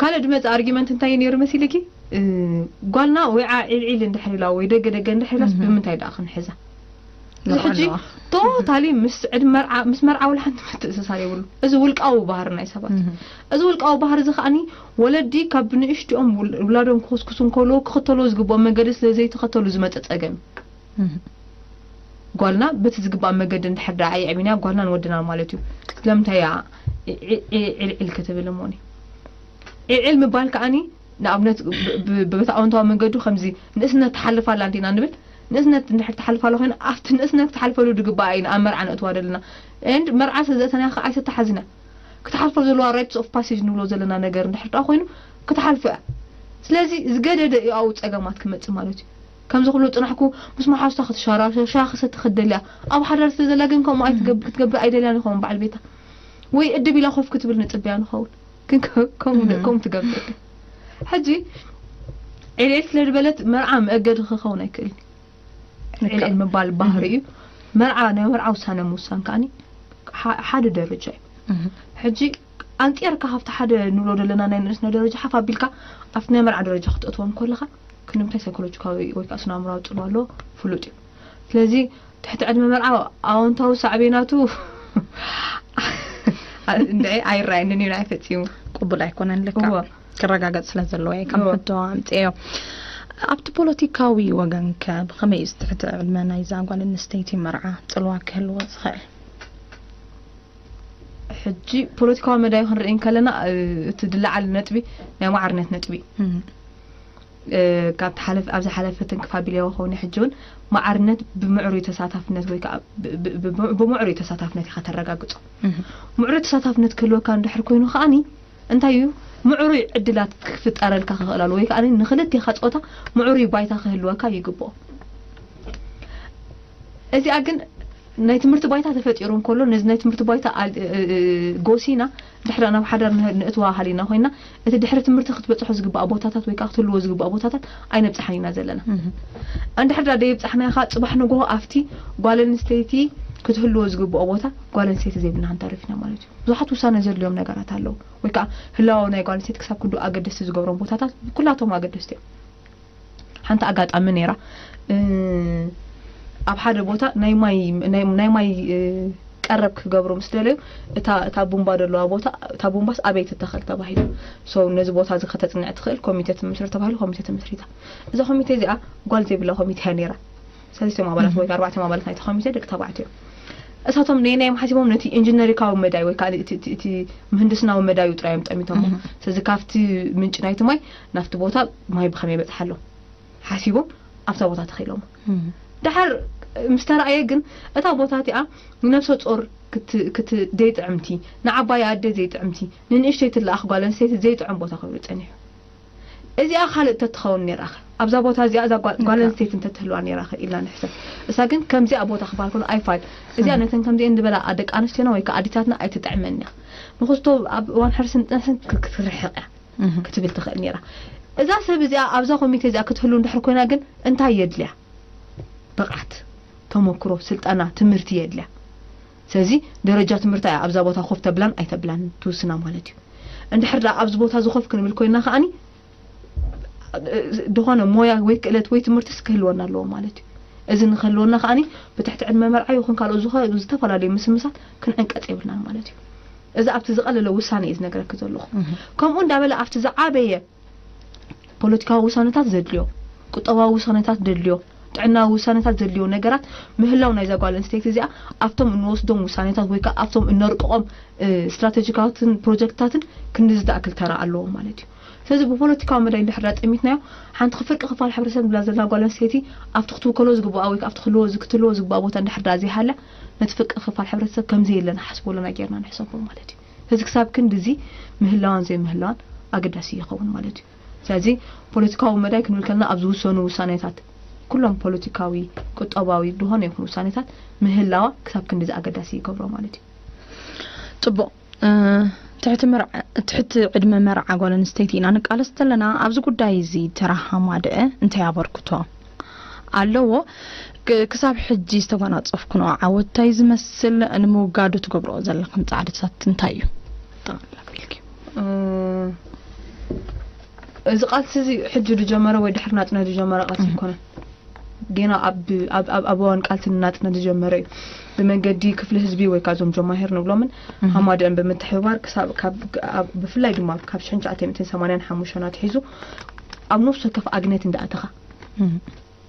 ካልእ ድመፂ ኣርጊመንት እንታይ ነይሩ መሲልኪ ጓልና ወይ ዒልዒል እንድሕር ኢላ ወይ ደገ ደገ እንድሕር ኢላስ ብምንታይ ደኣ ክንሕዛ እዚ ሕጂ ቶታሊ ምስ ዕድ መርዓ ምስ መርዓ ውላ ሓንቲ ምትእስሳር የብሉ። እዚ ውልቃዊ ባህሪ ናይ ሰባት። እዚ ውልቃዊ ባህሪ እዚ ከዓኒ ወለዲ ካብ ንእሽትኦም ውል- ውላዶም ክኸስኩሱ እንከለዉ ክኽተልዎ ዝግብኦም መገዲ ስለ ዘይተኸተሉ ዝመፀ ፀገም እዩ። ጓልና በቲ ዝግባእ መገዲ እንድሕር ደኣ ኣየዕቢና ጓልናን ወድናን ማለት እዩ። ስለምንታይ እያ ዒ- ዒ- ዒ- ዒልዒል ክትብል እሞኒ? ዒልዒል ምባል ከዓኒ ንኣብነት ብ- ብ- በቲ ኣወንታዊ መገዱ ከምዚ ንእስነት ትሓልፍ ኣላ እንዲና ንብል። ንእስነት እንድሕር ትሓልፍ ኣላ ኮይና ኣብቲ ንእስነት ክትሓልፈሉ ድግባኣ ኢና ኣብ መርዓ ነእትዋ ዘለና። And መርዓ ስለ ዘእተናያ ከዓ ኣይተተሓዝና ክትሓልፎ ዘለዋ rites of passage ንብሎ ዘለና ነገር እንድሕር ደኣ ኮይኑ ክትሓልፎ እያ። ስለዚ ዝገደደ እዩ ኣብኡ ፀገማት ክመፅእ ማለት እዩ። ከምዚ ክብሉ ፅናሕኩ ምስ መሓዙታ ክትሻራሸ ሻ ክሰቲ ክትደልያ ኣብ ሓዳር ስለ ዘላ ግን ከምኡ ኣይትገብ- ክትገብር ኣይደልያን ይኸውን በዓል ቤታ ወይ እድብ ኢላ ኮፍ ክትብል ንፅበያ ንኸውን ግን ከ- ከምኡ ደ- ከምኡ ትገብር ግን ሕጂ ዕልዕል ስለ ዝበለት መርዓ መእገዲ ክኸውን ኣይክእልን። ዕልዕል ምባል ባህሪ እዩ። መርዓ ናይ መርዓ ውሳነ ምውሳን ከዓኒ ሓ- ሓደ ደረጃ እዩ። ሕጂ ኣንፂርካ ካብቲ ሓደ ንብሎ ዘለና ናይ ንእስነት ደረጃ ሓፍ ኣቢልካ ኣብቲ ናይ መርዓ ደረጃ ክትእትዎም ከለኻ ክንምታይ ሳይኮሎጂካዊ ወይ ከዓ ስነ ኣእምራዊ ፅልዋ ኣለዎ ፍሉጥ እዩ። ስለዚ ትሕቲ ዕድመ መርዓ ኣወንታዊ ሳዕቤናቱ እንድዒ ኣይረኣየንን እዩ ናይ ፈፂሙ። ቅቡል ኣይኮነን ልካ እወ። ክረጋገጽ ስለ ዘለዎ እየ ከም እወ። ሕቶ ኣምፅኤዮ። ኣብቲ ፖለቲካዊ ወገን ከ ብኸመይ እዩ ትሕቲ ዕድመ ናይዛ ጓል ኣንስተይቲ መርዓ ጽልዋ ክህልዎ ዝኽእል? ሕጂ ፖለቲካዊ መዳይ ክንርኢ እንከለና እ፣ እቲ ዝለዓል ነጥቢ ናይ ማዕርነት ነጥቢ እዩ። እም። እ፣ ካብ ተሓለፍ ኣብ ዝሓለፈ ትንክፍ ኣቢለዎ ኸውን ሕጂ እውን ማዕርነት ብምዕሩይ ተሳታፍነት ወይ ከዓ ብ- ብ- ብ- ብምዕሩይ ተሳታፍነት ኢኻ ተረጋግጾ። እም። ምዕሩይ ተሳታፍነት ክህልወካ እንድሕር ኮይኑ ከዓኒ እንታይ እዩ ምዕሩይ ዕድላት ክፍጠረልካ ክኽእል ኣለዎ ወይ ከዓ ንክልቴኻ ፆታ ምዕሩይ ባይታ ክህልወካ ይግብኦ። እዚኣ ግን ናይ ትምህርቲ ባይታ ተፈጢሩ እንከሎ ነዚ ናይ ትምህርቲ ባይታ ኣል- እ- እ- እ- ጎሲና ድሕሪ ናብ ሓዳር ንህ- ንእትዋ ሃሊና ኮይና እቲ ድሕሪ ትምህርቲ ክትበፅሖ ዝግባእ ቦታታት ወይ ከዓ ክትህልዎ ዝግባእ ቦታታት ኣይነብፅሓን ኢና ዘለና። እንድሕር ዳ ደይብፃሕናኻ ፅባሕ ንግሆ ኣብቲ ጓል ኣንስተይቲ ክትህልዎ ዝግብኦ ቦታ ጓል ኣንስተይቲ ዘይብልና ክንተርፍ ኢና ማለት እዩ። ብዙሓት ውሳነ ዘድልዮም ነገራት ኣለዉ ወይ ከዓ ህላወ ናይ ጓል ኣንስተይቲ ክሳብ ክንዱ ኣገደስቲ ዝገብሮም ቦታታት ኩላቶም ኣገደስቲ እዮም። ሓንቲ ኣጋጣሚ ነይራ እ፣ ኣብ ሓደ ቦታ ናይ ማይ ናይ ናይ ማይ እ፣ ቀረብ ክገብሩ ምስ ደለዩ እታ እታ ቡምባ ዘለዋ ቦታ እታ ቡምባስ ኣበይ ትተኸል ተባሂሉ so ነዚ ቦታ እዚ ከተፅንዕ ትኽእል ኮሚቴ ትምስርት ተባሂሉ ኮሚቴ ተመስሪታ። እዛ ኮሚቴ እዚኣ ጓል ዘይብላ ኮሚቴ እያ ነይራ። ሰለስቲኦም ኣባላት ወይ ኣርባዕቲኦም ኣባላት ናይቲ ኮሚቴ ደቂ ተባዕትዮ እዮም። እሳቶም ነየናይ ሓሲቦም ነቲ ኢንጂነሪካዊ መዳይ ወይ ከዓ እቲ- እቲ- እቲ ምህንድስናዊ መዳዩ ጥራይ እዮም ጠሚቶሞ። ስለዚ ካብቲ ምንጪ ናይቲ ማይ ናብቲ ቦታ ማይ ብኸመይ በፅሓ ኣሎ ሓሲቦም ኣብታ ቦታ ተኸኢሎም። ደሓር ምስ ተራእየ ግን እታ ቦታ እቲኣ ንነብሰ ጾር ክት- ክት- ዘይጥዕምቲ ንዓባይ ኣደ ዘይጥዕምቲ ንንእሽተይ ትለኣኽ ጓል ኣንስተይቲ ዘይጥዕም ቦታ ኮይኑ ፀኒሑ። እዚኣ ካልእ ተትኸውን ነይራኸ ኣብዛ ቦታ እዚኣ እዛ ጓል ጓል ኣንስተይቲ እንተትህልዋ ነይራኸ ኢልና ንሕሰብ። እሳ ግን ከምዚኣ ቦታ ክበሃል ከሎ ኣይፋል እዚኣ ነተን ከምዚአን ዝበላ ደቂ ኣንስትዮና ወይ ከዓ ኣዲታትና ኣይትጥዕመን እያ። ምክስቶ ኣብ እዋን ሕርስን ጥንስን ክትርሕቕ እያ ክትብል ትኽእል ነይራ። እዛ ሰብ እዚኣ ኣብዛ ኮሚቴ እዚኣ ክትህሉ እንድሕር ኮይና ግን እንታይ የድልያ? ብቕዓት፣ ተመክሮ፣ ስልጠና፣ ትምህርቲ የድልያ። ስለዚ ደረጃ ትምህርታ እያ ኣብዛ ቦታ ኮፍ ተብላን ኣይተብላን ትውስና ማለት እዩ። እንድሕር ደኣ ኣብዚ ቦታ እዚ ኮፍ ክንብል ኮይና ከዓኒ ዝኾነ ሞያ ወይ ክእለት ወይ ትምህርትስ ክህልወና ኣለዎ ማለት እዩ። እዚ ንክህልወና ከዓኒ ብትሕቲ ዕድመ መርዓ ይኹን ካልኦት ዝኾ- ዝተፈላለዩ ምስምሳት ክንዕንቀፅ የብልናን ማለት እዩ። እዚ ኣብቲ ዝቐለለ ውሳነ እዩ ዝነግረኪ ዘለኹ። ከምኡ እንዳበለ ኣብቲ ዝዓበየ ፖለቲካዊ ውሳነታት ዘድልዮ፣ ቁጠባዊ ውሳነታት ዘድልዮ፣ ጥዕናዊ ውሳነታት ዘድልዮ ነገራት ምህላው ናይዛ ጓል ኣንስተይቲ እዚኣ ኣብቶም እንወስዶም ውሳነታት ወይ ከዓ ኣብቶም እነርቅቖም እ፣ ስትራቴጂካትን ፕሮጀክትታትን ክንዲ ዝኣክል ተራ ኣለዎ ማለት እዩ። ስለዚ ብፖለቲካዊ መዳይ እንድሕር ዳ ጠሚትናዮ ሓንቲ ክፍርቂ ክፋል ሕብረተሰብ ብላ ዘላ ጓል ኣንስተይቲ ኣብቲ ክትውከሎ ዝግብኣ ወይ ኣብቲ ክህልዎ ክትህልዎ ዝግብኣ ቦታ እንድሕር ዳ ዘይሃላ ነቲ ፍርቂ ክፋል ሕብረተሰብ ከም ዘየለ ንሓስቦ ኣለና ጌርና ንሕሰቦ ማለት እዩ። ስለዚ ክሳብ ክንዲ እዚ ምህላዋን ዘይምህላዋን ኣገዳሲ ይኸውን ማለት እዩ። ስለዚ ፖለቲካዊ መዳይ ክንብል ከለና ኣብ ዝውሰኑ ውሳኔታት ኩሎም ፖለቲካዊ፣ ቁጠባዊ ዝኾነ ይኹን ውሳኔታት ምህላዋ ክሳብ ክንድዚ ኣገዳሲ ይገብሮ ማለት እዩ። ጽቡቕ። እ፣ ትሕቲ መርዓ ትሕቲ ዕድመ መርዓ ጓል ኣንስተይቲ ኢና ንቃለስ ዘለና። ኣብዚ ጉዳይ እዚ ተራ ሃማደአ እንታይ ኣበርክቶ ኣለዎ? ክ- ክሳብ ሕጂ ዝተጓናጸፍኩኖ ዓወት እንታይ ዝመስል? ንምውጋዱ ትገብርኦ ዘለኹም ጻዕርታት እንታይ እዩ? ጠቕላላ ኣቢልኪ። እ፣ እዚ ቃልሲ እዚ ሕጂ ዝጀመረ ወይ ድሕሪ ናጽነት ዝጀመረ ቃልሲ ኣይኮነን። ጌና ኣብ ኣብ ኣብ እዋን ቃልሲ ናጽነት ዝጀመረ እዩ። ብመንገዲ ክፍሊ ህዝቢ ወይ ከዓ እዞም ጀማሂር ንብሎምን ሃማደአን ብምትሕብባር ክሳብ ካብ ኣብ ብፍላይ ድማ ካብ ሽሕን ትሽዓተ ሚእትን ሰማንያን ሓሙሽተን ኣትሒዙ ኣብ ነፍሲ ወከፍ ኣግነት እንዳኣተኻ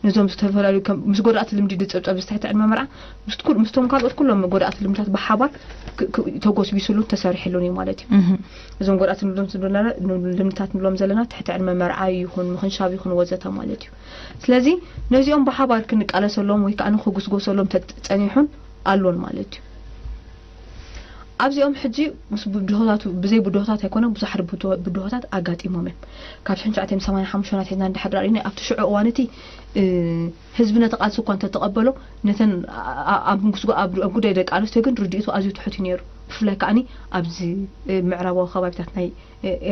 ነዞም ዝተፈላለዩ ከም ምስ ጎዳእቲ ልምዲ ዝጸብጸብ ዝተሕተ ዕድመ መርዓ ምስ ኩል ምስቶም ካልኦት ኩሎም ጎዳእቲ ልምድታት ብሓባር ተጎስቢስሉ ተሰሪሕሉን እዩ ማለት እዩ። እዞም ጎዳእቲ ንብሎም ልምድታት ንብሎም ዘለና ትሕቲ ዕድመ መርዓ ይኹን ምኽንሻብ ይኹን ወዘተ ማለት እዩ። ስለዚ ነዚኦም ብሓባር ክንቃለሰሎም ወይ ከዓ ንክጉስጎሰሎም ተጸኒሑን ኣሎን ማለት እዩ። ኣብዚኦም ሕጂ ምስ ብድሆታቱ ብዘይ ብድሆታት ኣይኮነ ብዙሓት ብድሆታት ኣጋጢሞም እዮም። ካብ ሽሕን ትሽዓተ ሚእትን ሰማንያን ሓሙሽተን ኣትሒዝና እንድሕር ዳርኢና ኣብቲ ሽዑ እዋን እቲ ህዝቢ ነቲ ቃልሲ እኳ እንተተቐበሎ ነተን ኣብ ጉዳይ ደቂ ኣንስትዮ ግን ርድኢቱ ኣዝዩ ትሑት እዩ ነይሩ። ብፍላይ ከዓኒ ኣብዚ ምዕራባዊ ከባቢታት ናይ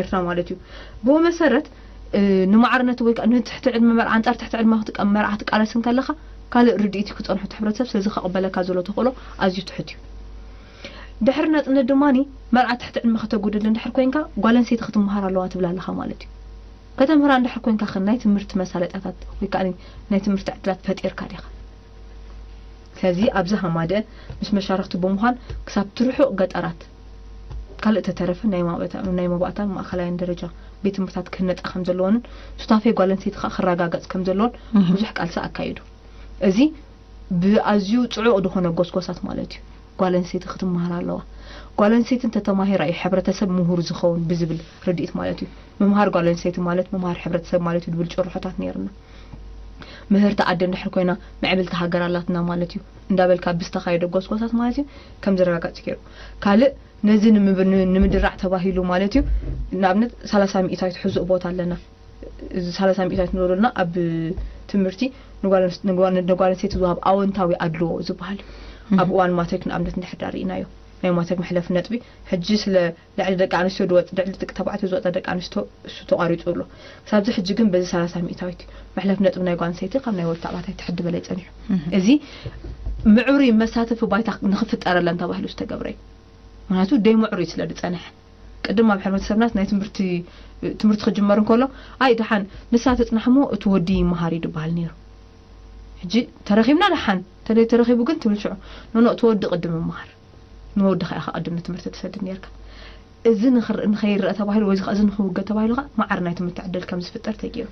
ኤርትራ ማለት እዩ። ብኡ መሰረት ንማዕርነት ወይ ከዓ ንትሕቲ ዕድመ መርዓ ኣንጻር ትሕቲ ዕድመ መርዓ ክትቃለስ እንከለኻ ካልእ ርድኢት ክጸንሑ እቲ ሕብረተሰብ ስለዚ ከቕበለካ ዘሎ ተኽእሎ ኣዝዩ ትሑት እዩ። ድሕሪ ናጽነት ድማ መርዓ ትሕቲ ዕድመ ከተጉድል እንድሕር ኮይንካ ጓል ኣንስተይቲ ክትመሃር ኣለዋ ትብላ ኣለኻ ማለት እዩ። ከተምህራ እንድሕር ኮይንካ ከ ናይ ትምህርቲ መሳለጣታት ወይ ከዓ ናይ ትምህርቲ ዕድላት ፈጢርካ ዲኻ? ስለዚ ኣብዚ ሃማደ ምስ መሻርክቲ ብምዃን ክሳብ ትርሑቕ ገጠራት ካልእ ተተረፈ ናይ ማእበታ- ናይ መባእታን ማእኸላይን ደረጃ ቤት ትምህርታት ክህነፃ ከም ዘለዎንን ሱታፌ ጓል ኣንስተይቲ ከዓ ክረጋገፅ ከም ዘለዎን ብዙሕ ቃልሲ ኣካይዱ። እዚ ብኣዝዩ ፅዑቕ ዝኾነ ጎስጎሳት ማለት እዩ። ጓል ኣንስተይቲ ክትመሃር ኣለዋ። ጓል ኣንስተይቲ እንተተማሂራ እዩ ሕብረተሰብ ምሁር ዝኸውን ብዝብል ርድኢት ማለት እዩ። ምምሃር ጓል ኣንስተይቲ ማለት ምምሃር ሕብረተሰብ ማለት እዩ ዝብል ጭርሖታት ነይርና። ምህርቲ ዓዲ እንድሕር ኮይና ምዕብልቲ ሃገር ኣላትና ማለት እዩ እንዳበልካ ብዝተኻየደ ጎስጎሳት ማለት እዩ ከም ዝረጋገጽ ገይሩ። ካልእ ነዚ ንምብ- ን- ንምድራዕ ተባሂሉ ማለት እዩ። ንኣብነት ሰላሳ ሚእታዊት ሕዙእ ቦታ ኣለና። እዚ ሰላሳ ሚእታዊት ንበለልና ኣብ ትምህርቲ ንጓል ኣንስ- ንጓል ንጓል ኣንስተይቲ ዝወሃብ ኣወንታዊ ኣድልዎ ዝበሃል እዩ። ኣብ እዋን ማትሪክ ንኣብነት እንድሕር ዳርኢናዮ ናይ ማትሪክ መሕለፊ ነጥቢ ሕጂ ስለ ልዕሊ ደቂ ኣንስትዮ ዝወፅ ልዕሊ ደቂ ተባዕትዮ ዝወፀ ደቂ ኣንስትዮ እሱ ተቋሪፁ ኣሎ። ክሳብዚ ሕጂ ግን በዚ ሰላሳ ሚእታዊት እዩ። መሕለፍ ነጥቢ ናይ ጓል ኣንስተይቲ ካብ ናይ ወዲ ተባዕታይ ትሕት ዝበለ እዩ ፀኒሑ። እዚ ምዕሩይ መሳተፊ ባይታ ንክፍጠረለን ተባሂሉ ዝተገብረ እዩ። ምክንያቱ ደይ ምዕሩይ ስለ ዝፀንሐ ቅድም ኣብ ሕብረተሰብናት ናይ ትምህርቲ ትምህርቲ ክጅመር እንከሎ ኣይ ደሓን ንሳ ትፅናሕ እሞ እቲ ወዲ ይመሃር እዩ ዝበሃል ነይሩ። ሕጂ ተረኺብና ደሓን ተደይ ተረኺቡ ግን ትብል ሽዑ ኖኖ እቲ ወዲ ቅድም ይመሃር ንወድኻ ኢኻ ቅድም ንትምህርቲ ትሰድድ ነርካ። እዚ ንኸይረአ ተባሂሉ ወይ እዚ ንኽውገድ ተባሂሉ ከዓ ማዕር ናይ ትምህርቲ ዕድል ከም ዝፍጠር ተገይሩ።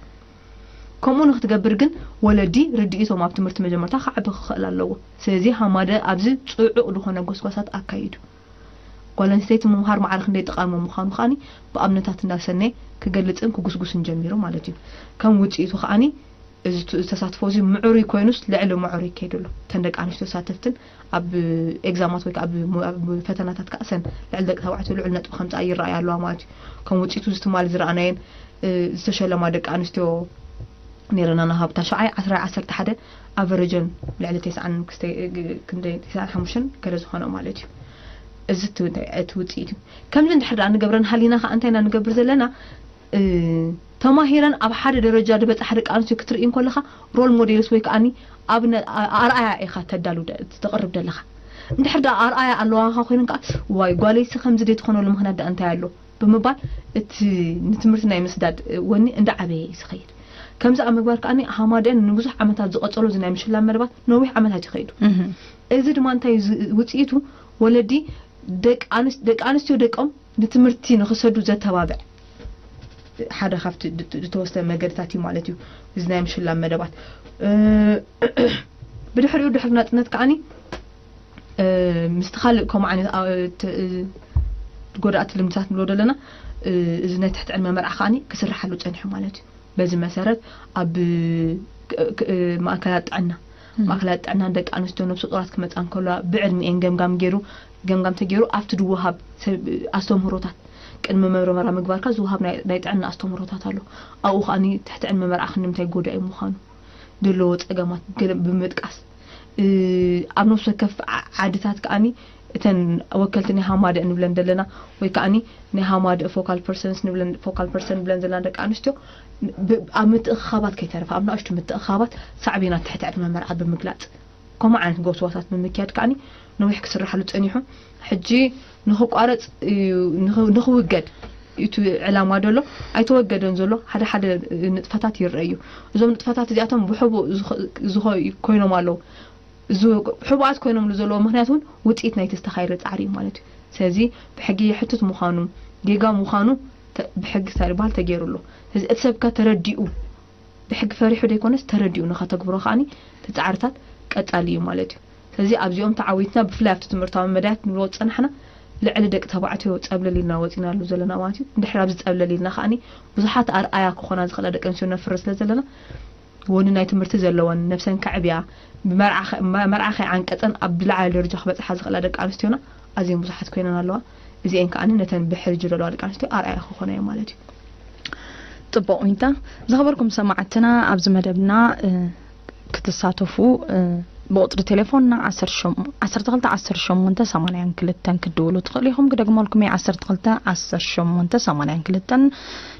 ከምኡ ንክትገብር ግን ወለዲ ርድኢቶም ኣብ ትምህርቲ መጀመርታ ክዓቢ ክኽእል ኣለዎ። ስለዚ ሃማደ ኣብዚ ፅዑቕ ዝኾነ ጎስጓሳት ኣካይዱ። ጓል ኣንስተይቲ ምምሃር ማዕረ ክንደይ ጠቓሚ ምዃኑ ከዓኒ ብኣብነታት እንዳሰነየ ክገልፅን ክጉስጉስን ጀሚሩ ማለት እዩ። ከም ውፅኢቱ ከዓኒ እዚ ቱ- ተሳትፎ እዚ ምዕሩይ ኮይኑስ ልዕሊ ምዕሩይ ይከይድ ኣሎ። እተን ደቂ ኣንስትዮ ሳተፍትን ኣብ ኤግዛማት ወይ ከዓ ኣብ ሞ- ኣብ ፈተናታት ከዓ ሰን ልዕሊ ደቂ ተባዕትዮ ልዑል ነጥቢ ከምፅኣ ይረኣያ ኣለዋ ማለት እዩ። ከም ውፅኢቱ እዚ ትማሊ ዝረኣናየን እ፣ ዝተሸለማ ደቂ ኣንስትዮ ነይረና ናሃብ ታሽዓይ ዓስራ ዓሰርተ ሓደ ኣቨረጀን ልዕሊ ተስዓን ክስተ- ግ- ክንደይ ተስዓን ሓሙሽተን ገለ ዝኾነ ማለት እዩ። እዚ እቲ ውፅኢት እዩ። ከምዚ እንድሕር ደኣ ንገብረን ሃሊና ከዓ እንታይ ኢና ንገብር ዘለና? ተማሂረን ኣብ ሓደ ደረጃ ዝበፅሓ ደቂ ኣንስትዮ ክትርኢ እንከለኻ ሮል ሞዴልስ ወይ ከዓኒ ኣብነ- ኣ- ኣርኣያ ኢኻ ተዳሉ ደ- ተቕርብ ደለኻ። እንድሕር ደኣ ኣርኣያ ኣለዋኻ ኮይነን ከዓ ዋይ ጓለይሲ ከምዚ ደይ ትኾነሉ ምኽንያት ደኣ እንታይ ኣሎ ብምባል እቲ ንትምህርቲ ናይ ምስዳድ ወኒ እንዳዓበየ እዩ ዝኸይድ። ከምዚ ኣብ ምግባር ከዓኒ ሃማደን ንብዙሕ ዓመታት ዝቐጸሎ እዚ ናይ ምሽላም መደባት ነዊሕ ዓመታት ይኸይዱ። እዚ ድማ እንታይ እዩ ዝ- ውፅኢቱ? ወለዲ ደቂ ኣንስ- ደቂ ኣንስትዮ ደቆም ንትምህርቲ ንክሰዱ ዘተባብዕ ሓደ ካብቲ ድ- ዝተወሰነ መገድታት እዩ ማለት እዩ። እዚ ናይ ምሽላም መደባት እ፣ ብድሕሪኡ ድሕሪ ናፅነት ከዓኒ እ፣ ምስቲ ካልእ ከምኡ ዓይነት ኣ- ት- እ፣ ጎዳእቲ ልምድታት ንብሎ ዘለና እ፣ እዚ ናይ ትሕቲ ዕድመ መርዓ ከዓኒ ክስርሓሉ ፀኒሑ ማለት እዩ። በዚ መሰረት ኣብ ክ- ክ- ማእከላት ጥዕና ማእከላት ጥዕና ደቂ ኣንስትዮ ነብሰ ጡራት ክመፃ እንከለዋ ብዕድሚኤን ገምጋም ገይሩ ገምጋም ተገይሩ ኣብቲ ዝወሃብ ሰብ ኣስተምህሮታት ቅድሚ መርመራ ምግባርካ ዝወሃብ ናይ ናይ ጥዕና ኣስተምህሮታት ኣሎ። ኣብኡ ከዓኒ ትሕቲ ዕድመ መርዓ ክንምንታይ ጎዳኢ ምዃኑ ዘለዎ ጸገማት ገለ ብምጥቃስ እ፣ ኣብ ነፍሲ ወከፍ ዓ- ዓድታት ከዓኒ እተን ወከልቲ ናይ ሃማደ ንብለን ዘለና ወይ ከዓኒ ናይ ሃማደ ፎካል ፐርሰንስ ንብለን ፎካል ፐርሰን ንብለን ዘለና ደቂ ኣንስትዮ ብ- ኣብ ምትእኽኻባት ከይተረፈ ኣብ ንኣሽቱ ምትእኽኻባት ሳዕቤናት ትሕቲ ዕድመ መርዓ ብምግላፅ ከምኡ ዓይነት ጎስዋሳት ብምክያድ ከዓኒ ነዊሕ ክስርሓሉ ፀኒሑ ሕጂ ንክቋረፅ እዩ ንክ- ንክውገድ እቲ ዕላማ ደሎ ኣይተወገደን ዘሎ ሓደ ሓደ ንጥፈታት ይረኣዩ። እዞም ንጥፈታት እዚኣቶም ብሕቡእ ዝኾ- ዝኾ- ኮይኖም ኣለዉ። እዚ ሕቡኣት ኮይኖም ዘለዉ ምክንያት እውን ውፅኢት ናይቲ ዝተኻየደ ፃዕሪ እዩ ማለት እዩ። ስለዚ ብሕጊ የሕትት ምዃኑ፣ ጌጋ ምዃኑ ተ- ብሕጊ እንታይ ዝበሃል ተገይሩ ኣሎ። ስለዚ እቲ ሰብካ ተረዲኡ ብሕጊ ፈሪሑ ዘይኮነስ ተረዲኡ ንኸተግብሮ ከዓኒ እቲ ፃዕርታት ቀፃሊ እዩ ማለት እዩ። ስለዚ ኣብዚኦም ተዓዊትና ብፍላይ ኣብቲ ትምህርታዊ መዳያት ንብሎ ዝፀናሕና ልዕሊ ደቂ ተባዕትዮ ፀብለል ኢልና ወፂናሉ ዘለና ማለት እዩ። እንድሕር ኣብዚ ፀብለል ኢልና ከዓኒ ብዙሓት ኣርኣያ ክኾና ዝኽእላ ደቂ ኣንስትዮ ነፍሪ ስለ ዘለና ወኒ ናይ ትምህርቲ ዘለወን ነብሰን ከዕብያ ብመርዓ ከ- መ- መርዓ ከይዓንቀፀን ኣብ ዝለዓለ ደረጃ ክበፅሓ ዝኽእላ ደቂ ኣንስትዮና ኣዝየን ብዙሓት ኮይነን ኣለዋ። እዚአን ከዓኒ ነተን ብሕጂ ዘለዋ ደቂ ኣንስትዮ ኣርኣያ ክኾና እየ ማለት እዩ። ጽቡቕ ዊንታ። ዝኸበርኩም ሰማዕትና ኣብዚ መደብና እ፣ ክትሳተፉ እ፣ ብቁጽሪ ቴሌፎንና ዓሰርተ ሸሞንተ ዓሰርተ ክልተ ዓሰርተ ሸሞንተ ሰማንያን ክልተን ክትድውሉ ትኽእሉ ኢኹም። ክደግመልኩም እየ ዓሰርተ ክልተ ዓሰርተ ሸሞንተ ሰማንያን ክልተን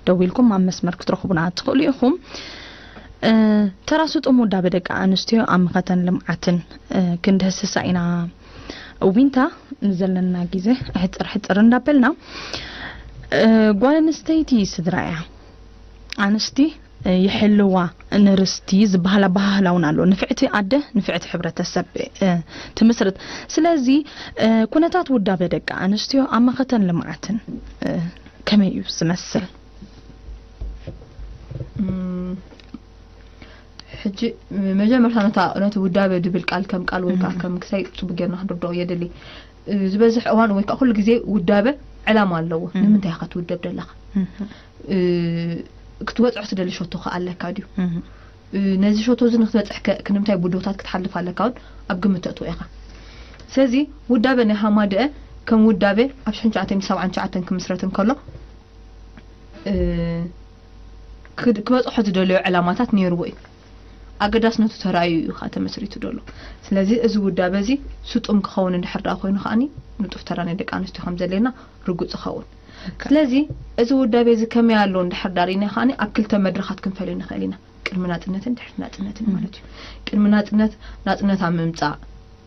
ደዊልኩም ኣብ መስመር ክትረኽቡና ትኽእሉ ኢኹም። እ፣ ተራ ስጡም ውዳበ ደቂ ኣንስትዮ ኣብ መኸተን ልምዓትን እ፣ ክንድህስሳ ኢና። ዊንታ ንዘለና ግዜ ሕጽር ሕጽር እንዳበልና እ፣ ጓል ኣንስተይቲ ስድራ እያ። ኣንስቲ እ፣ ይሕልዋ ንርስቲ ዝበሃል ኣበሃህላ እውን ኣሎ። ንፍዕቲ ኣደ ንፍዕቲ ሕብረተሰብ እ፣ ትምስርት። ስለዚ እ፣ ኩነታት ውዳበ ደቂ ኣንስትዮ ኣብ መኸተን ልምዓትን እ፣ ከመይ እዩ ዝመስል? እም፣ ሕጂ መጀመርታ ነታ ነቲ ውዳበ ድብል ቃል ከም ቃል ወይ ከዓ ከም ክሳይ ፅቡቅ ጌርና ክንርድኦ የድሊ። እ፣ ዝበዝሕ እዋን ወይ ከዓ ኩሉ ግዜ ውዳበ ዕላማ ኣለዎ። ንምንታይ ኢኻ ትውደብ ደለኻ? እ፣ ክትበፅዖ ትደሊ ሸቶ ከዓ ኣለካ ድዩ? እ፣ ነዚ ሸቶ እዚ ንክትበፅሕ ከ ክንምታይ ብድሆታት ክትሓልፍ ኣለካ እውን ኣብ ግምት ተእትዎ ኢኻ። ስለዚ ውዳበ ናይ ሃማደአ ከም ውዳበ ኣብ ሽሕን ትሽዓተ ሚእትን ሰብዓን ትሽዓተን ክምስረት እንከሎ እ፣ ክድ- ክበፅሖ ዝደለዮ ዕላማታት ነይርዎ እዩ። ኣገዳስነቱ ተራእዩ እዩ ከዓ ተመስሪቱ ደሎ። ስለዚ እዚ ውዳበ እዚ ስጡም ክኸውን እንድሕር ደኣ ኮይኑ ከዓኒ ንጡፍ ተራ ናይ ደቂ ኣንስትዮ ከም ዘድልየና ርጉፅ ይኸውን። ስለዚ እዚ ውዳቤ እዚ ከመይ ኣሎ እንድሕር ዳሪና ከዓኒ ኣብ ክልተ መድረኻት ክንፈልዮ ንኽእል ኢና። ቅድሚ ናፅነትን ድሕሪ ናፅነትን ማለት እዩ። ቅድሚ ናፅነት ናፅነት ኣብ ምምፃእ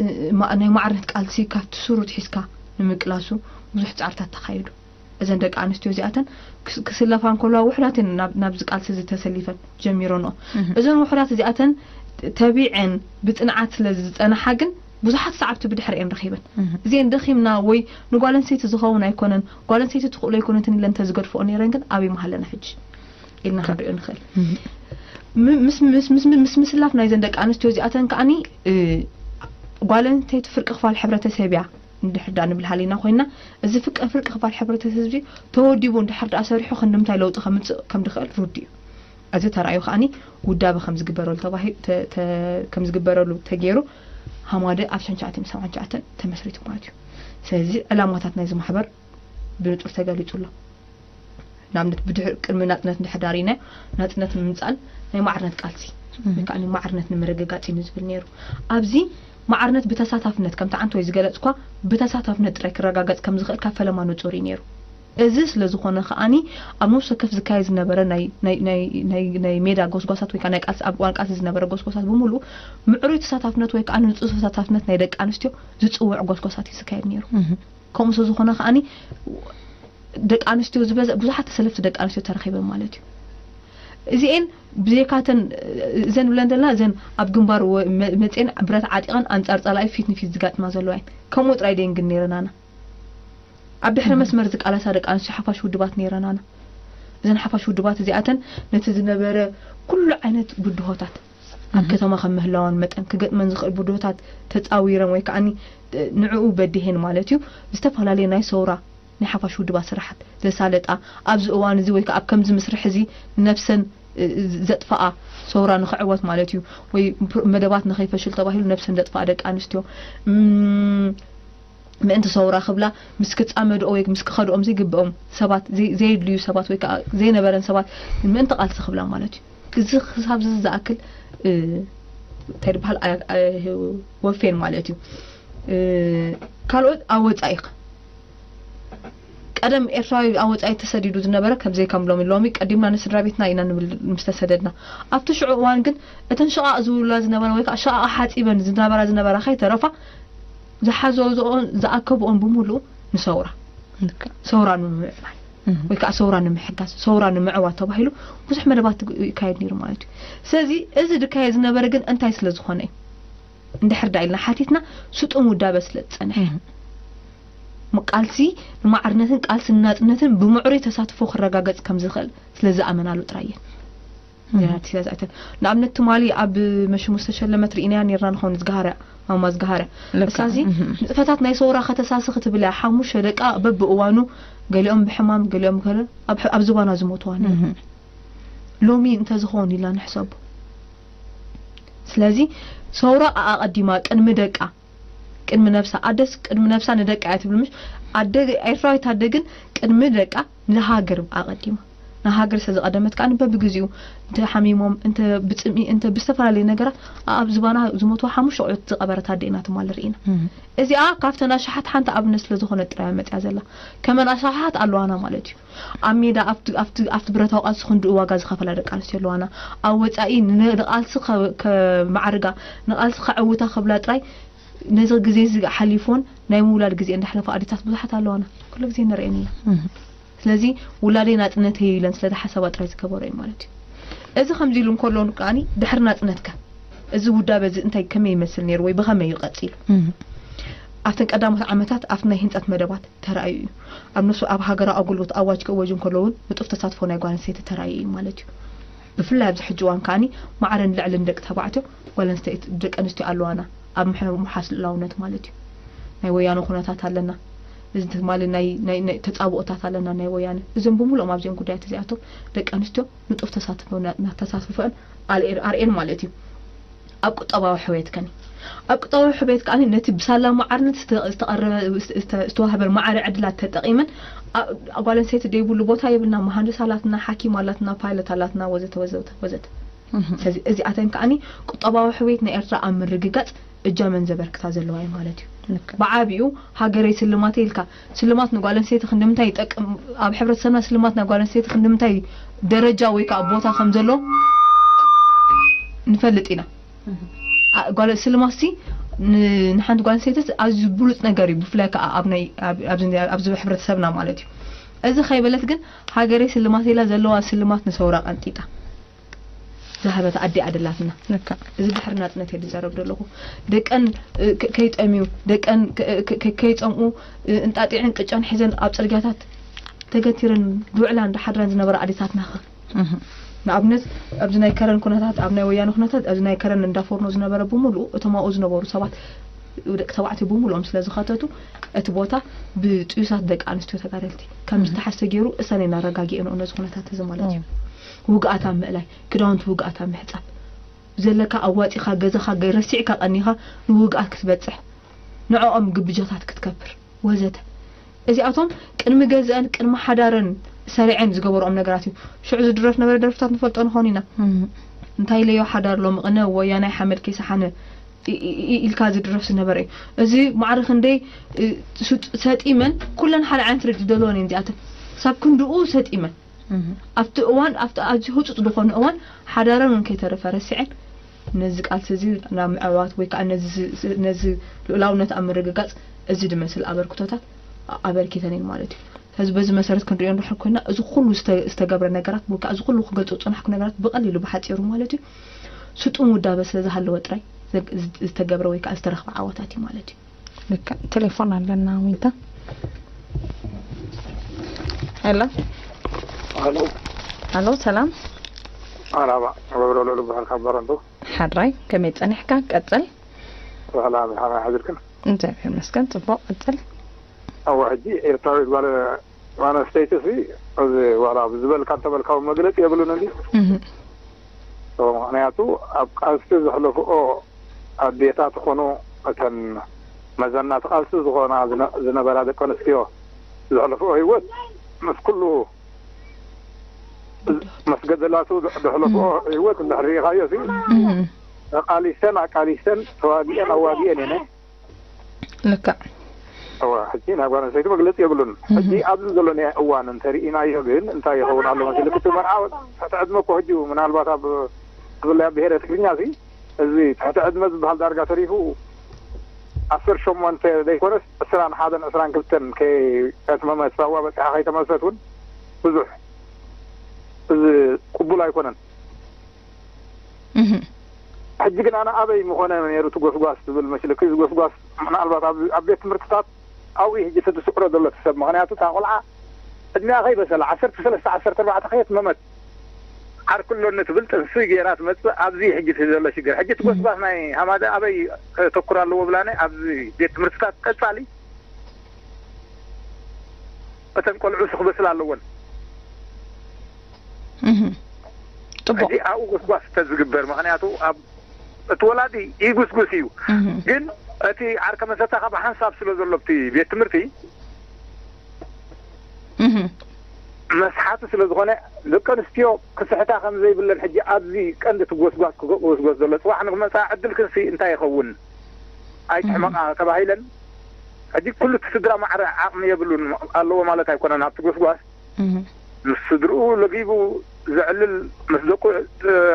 እ፣ ማ- ናይ ማዕርነት ቃልሲ ካብቲ ስሩ ትሒዝካ ንምቅላሱ ብዙሕ ፃዕርታት ተኻይዱ። እዘን ደቂ ኣንስትዮ እዚኣተን ክስ- ክስለፋ እንከለዋ ውሕዳት እየን ናብ- ናብዚ ቃልሲ እዚ ተሰሊፈን ጀሚረንኦ። እዘን ውሕዳት እዚኣተን ተቢዐን ብፅንዓት ስለ ዝፀናሓ ግን ብዙሓት ሰዓብቲ ብድሕሪአን ረኺበን። እዚአን ደኺምና ወይ ንጓል ኣንስተይቲ ዝኸውን ኣይኮነን፣ ጓል ኣንስተይቲ ትኽእሎ ኣይኮነትን ኢለን እንተዝገድፍኦ ነይረን ግን ኣበይ ምሃለና ሕጂ ኢልና ክንሪኦ ንኽእል። ም- ምስ- ምስ- ምስ- ምስ ምስላፍ ናይዘን ደቂ ኣንስትዮ እዚኣተን ከዓኒ እ፣ ጓል ኣንስተይቲ ፍርቂ ክፋል ሕብረተሰብ እያ እንድሕር ዳ ንብል ሃሊና ኮይና እዚ ፍቀ ፍርቂ ክፋል ሕብረተሰብ እዚ ተወዲቡ እንድሕር ዳ ሰሪሑ ክንዲ ምንታይ ለውጢ ከምፅእ ከም ድኽእል ርዱ እዩ። እዚ ተራእዩ ከዓኒ ውዳበ ከም ዝግበረሉ ተባሂ ተ- ተ- ከም ዝግበረሉ ተገይሩ ሃማደ ኣብ ሽሕን ትሽዓተ ሚእትን ሰብዓን ትሽዓተን ተመስሪቱ ማለት እዩ። ስለዚ ዕላማታት ናይዚ ማሕበር ብንጹር ተገሊጹ ኣሎ። ንኣብነት ብድሕሪ ቅድሚ ናጽነት እንድሕር ዳሪና ናጽነት ንምምጻእን ናይ ማዕርነት ቃልሲ ወይ ከዓ ማዕርነት ንምርግጋጽ እዩ ዝብል ነይሩ። ኣብዚ ማዕርነት ብተሳታፍነት ከምቲ ዓንተ ወይ ዝገለጽኳ ብተሳታፍነት ጥራይ ክረጋገጽ ከም ዝኽእል ካብ ፈለማ ንጹር እዩ ነይሩ። እዚ ስለ ዝኾነ ከዓኒ ኣብ ነብሲ ወከፍ ዝካየድ ዝነበረ ናይ ናይ ናይ ናይ ናይ ሜዳ ጎስጓሳት ወይ ከዓ ናይ ቃልሲ ኣብ እዋን ቃልሲ ዝነበረ ጎስጓሳት ብምሉኡ ምዕሩይ ተሳታፍነት ወይ ከዓ ንጹር ተሳታፍነት ናይ ደቂ ኣንስትዮ ዝጽውዕ ጎስጓሳት እዩ ዝካየድ ነይሩ። ከምኡ ስለ ዝኾነ ከዓኒ ደቂ ኣንስትዮ ዝበዘ ብዙሓት ተሰለፍቲ ደቂ ኣንስትዮ ተረኺበን ማለት እዩ። እዚኤን ብዘይካተን እዘን ብለን ዘለና እዘን ኣብ ግንባር ወ- መ- መፅኤን ብረት ዓጢቐን ኣንፃር ፀላኢ ፊት ንፊት ዝጋጥማ ዘለዋ እየን። ከምኡ ጥራይ ደን ግን ነይረናና ኣብ ድሕሪ መስመር ዝቃለሳ ደቂ ኣንስትዮ ሓፋሽ ውድባት ነይረናና። እዘን ሓፋሽ ውድባት እዚኣተን ነቲ ዝነበረ ኩሉ ዓይነት ብድሆታት ኣብ ከተማ ከም ምህላወን መጠን ክገጥመን ዝኽእል ብድሆታት ተፃዊረን ወይ ከዓኒ ንዕኡ በዲሄን ማለት እዩ ዝተፈላለየ ናይ ሰውራ ናይ ሓፋሽ ውድባት ስራሓት ዘሳለጣ ኣብዚ እዋን እዚ ወይ ከዓ ኣብ ከምዚ ምስርሕ እዚ ነብሰን እ፣ ዘጥፋኣ ሰውራ ንክዕወት ማለት እዩ ወይ ፕሮ- መደባት ንከይፈሽል ተባሂሉ ነብሰን ዘጥፋኣ ደቂ ኣንስትዮ እም፣ ምእንቲ ሰውራ ክብላ ምስ ክፃመድኦ ወይ ምስ ክኸድኦም ዘይግብኦም ሰባት ዘይ- ዘየድልዩ ሰባት ወይ ከዓ ዘይነበረን ሰባት ምእንቲ ቃልሲ ክብላ ማለት እዩ። እዚ ክሳብ እዚ ዝኣክል እ፣ እንታይ ዝበሃል ኣያ- ኣያ- ወፌን ማለት እዩ። እ፣ ካልኦት ኣብ ወፃኢ ቀደም ኤርትራዊ ኣብ ወፃኢ ተሰዲዱ ዝነበረ ከምዘይ ከም ሎሚ ሎሚ ቀዲምና ንስድራ ቤትና ኢና ንብል ምስ ተሰደድና ኣብቲ ሽዑ እዋን ግን እተን ሽቓቕ ዝብሉላ ዝነበረ ወይ ከዓ ሽቓቕ ሓፂበን ዝነበራ ዝነበራ ከይተረፋ ዝሓዘኦን ዝኣከብኦን ብምሉኡ ንሰውራ ሰውራ ንምምዕባል ወይ ከዓ ሰውራ ንምሕጋዝ፣ ሰውራ ንምዕዋት ተባሂሉ ብዙሕ መደባት ይካየድ ነይሩ ማለት እዩ። ስለዚ እዚ ዝካየድ ዝነበረ ግን እንታይ ስለ ዝኾነ እዩ? እንድሕር ዳ ኢልና ሓቲትና፣ ስጡም ውዳበ ስለ ዝጸንሐ፣ ቃልሲ ንማዕርነትን ቃልሲ ንናጽነትን ብምዕሩይ ተሳትፎ ክረጋገጽ ከም ዝኽእል ስለ ዝኣመናሉ ጥራይ እየን። ዜናት ስለ ዝኣተን። ንኣብነት ትማሊ ኣብ መሽሙ ዝተሸለመት ርኢናያ ነርና ንኸውን ዝገሃርያ፣ ማማ ዝገሃርያ። ልክዕ። እሳዚ ንጥፈታት ናይ ሰውራ ከተሳሲ ክትብል እያ። ሓሙሽተ ደቃ በብእዋኑ፣ ገሊኦም ብሕማም፣ ገሊኦም ገለ ኣብ ሕ-፣ ኣብ ዝባና ዝሞትዋ ነይሩ። ሎሚ እንተዝኸውን ኢልና ንሕሰቡ። ስለዚ ሰውራ ኣቐዲማ ቅድሚ ደቃ፣ ቅድሚ ነብሳ፣ ኣደስ ቅድሚ ነብሳ ንደቃ እያ ትብል ምሽ? ኣደ ኤርትራዊት ኣደ ግን ቅድሚ ደቃ ንሃገር ኣቐዲማ። ንሃገር ስለ ዝቐደመት ከኣ በብግዜኡ እንተ ሓሚሞም፣ እንተ ብጽምኢ፣ እንተ ብዝተፈላለዩ ነገራት ኣብ ዝባና ዝሞትዋ ሓሙሽተ ቆልዑት ዝቐበረት ኣደ ኢና ትማሊ ርኢና። እዚኣ ካብተን ኣሽሓት ሓንቲ ኣብነት ስለ ዝኾነት ጥራይ እያ መጽያ ዘላ። ከመን ኣሽሓት ኣለዋና ማለት እዩ። ኣብ ሜዳ ኣብቲ፣ ኣብቲ፣ ኣብቲ ብረታዊ ቃልሲ ክንድኡ ዋጋ ዝኸፈላ ደቂ ኣንስትዮ ኣለዋና። ኣብ ወጻኢ ን-፣ ንቃልሲ ከ-፣ ከማዕርጋ፣ ንቃልሲ ከዕውታ ክብላ ጥራይ ነዚ ግዜ እዚ ሓሊፎን ናይ ምውላድ ግዜ እንዳሕለፋ ኣዴታት ብዙሓት ኣለዋና። ኩሉ ግዜ ንርእየን ኢና። ስለዚ ውላደይ ናጽነተይ እዩ ኢለን ስለ ዝሓሰባ ጥራይ ዝገበሮ እዩ ማለት እዩ። እዚ ከምዚ ኢሉ እንከሎ ከኣኒ ድሕሪ ናጽነትከ እዚ ውዳበ እዚ እንታይ ከመይ ይመስል ነይሩ ወይ ብኸመይ እዩ ቀጺሉ? ኣብተን ቀዳሞት ዓመታት ኣብቲ ናይ ህንጸት መደባት ተራእዩ እዩ። ኣብ ነፍሱ ኣብ ሃገራዊ ኣገልግሎት ኣዋጅ ክእወጅ እንከሎ እውን ንጡፍ ተሳትፎ ናይ ጓል ኣንስተይቲ ተራእዩ እዩ ማለት እዩ። ብፍላይ ኣብዚ ሕጂ እዋን ከኣኒ ማዕረን ልዕልን ደቂ ተባዕትዮ ጓል ኣንስተይቲ ደቂ ኣንስትዮ ኣለዋና ኣብ ምሕ-፣ ምውሓስ ልኡላውነት ማለት እዩ። ናይ ወያነ ኩነታት ኣለና። እዚ ትማሊ ናይ፣ ናይ፣ ናይ ተጻብኦታት ኣለና ናይ ወያነ። እዞም ብምሉኦም ኣብዚኦም ጉዳያት እዚኣቶም ደቂ ኣንስትዮ ንጡፍ ተሳትፎ ና-፣ ና-፣ ተሳትፎአን ኣልኤ-፣ ኣርኤን ማለት እዩ። ኣብ ቁጠባዊ ሕውየት ከኒ ኣብ ቁጠባዊ ሕውየት ከኣ ነቲ ብሳላ ማዕርነት ዝተ-፣ ዝተቐረበ፣ ዝተ-፣ ዝተዋህበን ማዕረ ዕድላት ተጠቒመን ኣ-፣ ጓል ኣንስተይቲ ደይብሉ ቦታ የብልና። መሃንድስ ኣላትና፣ ሓኪም ኣላትና፣ ፓይለት ኣላትና ወዘተ ወዘተ ወዘተ። ስለዚ እዚኣተን ከኣኒ ቁጠባዊ ሕውየት ናይ ኤርትራ ኣብ ምርግጋጽ እጃመን ዘበርክታ ዘለዋ እዩ ማለት እዩ። ልክዕ። ብዓቢኡ ሃገረይ ስልማተይ ኢልካ፣ ስልማት ንጓል ኣንስተይቲ ክንድምንታይ ይጠቅም፣ ኣብ ሕብረተሰብና ስልማት ናይ ጓል ኣንስተይቲ ክንድምንታይ ደረጃ ወይ ከዓ ቦታ ከም ዘሎ ንፈልጥ ኢና። አ-፣ ጓል ስልማትሲ ን-፣ ንሓንቲ ጓል ኣንስተይቲ ኣዝዩ ብሉጽ ነገር እዩ፣ ብፍላይ ከዓ ኣብ ናይ፣ ኣብ፣ ኣብዚ፣ ኣብዚ ሕብረተሰብና ማለት እዩ። እዚ ከይበለት ግን ሃገረይ ስልማት ኢላ ዘለዋ ስልማት ንሰውራ ቀንጢጣ ዝሃበት ኣደ ኣደላትና። ልክዕ። እዚ ድሕሪ ናጽነት እየ ዝዛረብ ዘለኹ። ደቀን፣ እ፣ ከ-፣ ከይጠምዩ፣ ደቀን ከ-፣ ከ-፣ ከ-፣ ከይጸምኡ፣ እ፣ እንጣጢዕን ቅጫን ሒዘን ኣብ ጽርግያታት ተገቲረን ዝውዕላ እንዳሓድረን ዝነበራ ኣዴታትና ኸ? ንኣብነት ኣብዚ ናይ ከረን ኩነታት፣ ኣብ ናይ ወያነ ኩነታት፣ ኣብዚ ናይ ከረን እንዳፎርኖ ዝነበረ ብምሉኡ እቶም ኣብኡ ዝነበሩ ሰባት ደቂ ተባዕትዮ ብምሉኦም ስለ ዝኸተቱ እቲ ቦታ ብጥዩሳት ደቂ ኣንስትዮ ተጋደልቲ ከም ዝተሓዝተ ገይሩ እሰን እየን ኣረጋጊኤንኦ ነዚ ኩነታት እዚ ማለት እዩ። ውግኣት ኣብ ምእላይ፣ ክዳውንቲ ውግኣት ኣብ ምሕጻብ፣ ዘለካ ኣዋጺኻ ገዛኻ ገ-፣ ረሲዕካ ቀኒኻ ንውግኣት ክትበጽሕ፣ ንዕኦም ግብጃታት ክትከብር ወዘተ። እዚኣቶም ቅድሚ ገዝአን ቅድሚ ሓዳረን ሰሪዐን ዝገበርኦም ነገራት እዩ። ሽዑ ዝድረፍ ነበረ ደርፍታት ንፈልጦ ንኾን ኢና። እንታይ ኢለዮ ሓዳር ሎሚ ቅነ ወያናይ ሓመድ ከይሰሓነ ኢ-፣ ኢ-፣ ኢ-፣ ኢልካ ዝድረፍ ዝነበረ እዩ። እዚ ማዕረ ክንደይ፣ እ፣ ሱጥ-፣ ሰጢመን ኩለን ሓደ ዓይነት ርድ ደልወን እየን እዚኣተን። ሳብ ክንድኡ ሰጢመን። ኣብቲ እዋን፣ ኣብቲ ኣዝዩ ህጹጽ ዝኾነ እዋን ሓዳረን እውን ከይተረፈ ረሲዐን ነዚ ቃልሲ እዚ ናብ ምዕዋት ወይ ከዓ ነዚ ዝ-፣ ዝ-፣ ነዚ ልኡላውነት ኣብ ምርግጋጽ እዚ ዝመስል ኣበርክቶታት ኣ-፣ ኣበርኪተን እየን ማለት እዩ። ስለዚ በዚ መሰረት ክንሪኦ እንድሕር ኮይና እዚ ኩሉ ዝተ-፣ ዝተገብረ ነገራት ወይ ከዓ እዚ ኩሉ ክገልጾ ዝጸናሕኩ ነገራት ብቐሊሉ ብሓጺሩ ማለት እዩ ስጡም ውዳበ ስለ ዝሃለወ ጥራይ ዘ-፣ ዝ-፣ ዝተገብረ ወይ ከዓ ዝተረኽበ ዓወታት እዩ ማለት እዩ። ልክዕ። ቴሌፎን ኣለና ዊንታ። ሄሎ። ሄሎ። ሄሎ፣ ሰላም። መርሓባ፣ ገብረ ልዑል እበሃል ካብ በረንቱ። ሓድራይ፣ ከመይ ጸኒሕካ? ቀጽል። ሰላም፣ ከመይ ሓዲርክን? እግዚኣብሔር ይመስገን፣ ጽቡቕ፣ ቀጽል። እወ፣ ሕጂ ኤርትራዊት ጓል ኣንስተይቲ ሲ፣ እዚ ዋላ ብዝበልካ እንተበልካዊ መግለጺ የብሉን እንዲ። እህ። ምኽንያቱ ኣብ ቃልሲ ዘሕለፍኦ ኣዴታት ኾኑ እተን መዘናት ቃልሲ ዝኾና ዝነ-፣ ዝነበራ ደቂ ኣንስትዮ ዘሕለፍኦ ህይወት ምስ ኩሉ ምስ ገደላቱ ዘሕለፍኦ ህይወት እንድሕር ርኢኻዮ ሲ፣ እህ። ተቓሊሰን ኣቃሊሰን ተዋጊአን ኣዋጊአን እየን። ልክዕ። እወ፣ ሕጂ ናይ ጓል ኣንስተይቲ መግለጺ የብሉን። እህ። ሕጂ ኣብዚ ዘሎ ናይ እዋን እንተርኢናዮ ግን እንታይ ይኸውን ኣሎ መሲልክ? እቲ መርዓ ትሕቲ ዕድመ እኮ ሕጂ ምናልባት ኣብ ብፍላይ ኣብ ብሄረ ትግርኛ ሲ፣ እዚ ትሕቲ ዕድመ ዝበሃል ዳርጋ ተሪፉ ዓሰርተ ሸሞንተ ዘይኮነስ ዕስራን ሓደን ዕስራን ክልተን ከይተትመመት ሳዋ በጺሓ ከይተመልሰት እውን ብዙሕ እዚ ቅቡል ኣይኮነን። ሕጂ ግን ኣነ ኣበይ ምኾነ ነይሩ እቲ ጎስጓስ ትብል መስልክ? እዚ ጎስጓስ ምናልባት ኣብ ቤት ትምህርትታት ኣብኡ ሕጂ እቲ ዝስዕሮ ዘሎ እቲ ሰብ፣ ምኽንያቱ እታ ቆልዓ ዕድሚኣ ከይበሰላ ዓሰርተ ሰለስተ ዓሰርተ ኣርባዕተ ከየትመመት ዓርኪ ኣሎኒ ትብል ጥንሲ ገይራ ትመጽእ። ኣብዚ ሕጂ እቲ ዘሎ ሽግር ሕጂ እቲ ጎስጓስ ናይ ሃማደ ኣበይ ከተኩር ኣለዎ ብላኒ ኣብዚ ቤት ትምህርትታት ቀጻሊ እተን ቆልዑ ክበስላ ኣለወን። ጽቡቅ። ሕጂ ኣብኡ ጎስጓስ ተዝግበር፣ ምኽንያቱ ኣብ እቲ ወላዲ ይጉስጉስ እዩ፣ ግን እቲ ዓርከ መሰታ ካብ ሓንሳብ ስለ ዘሎ ኣብቲ ቤት ትምህርቲ መስሓቲ ስለ ዝኾነ ደቂ ኣንስትዮ ክስሕታ ከም ዘይብለን ሕጂ ኣብዚ ቀንዲ እቲ ጎስጓስ ክጎስጎስ ዘሎ ጽባሕ ንክመጻ ዕድል ክንሲ እንታይ ይኸውን ኣይትሕመቃ ተባሂለን ሕጂ ኩሉ እቲ ስድራ ማዕረ ዓቕሚ የብሉን ኣለዎ ማለት ኣይኮነን ኣብቲ ጎስጓስ ምስ ስድርኡ ለጊቡ ዘዕልል ምስ ደቁ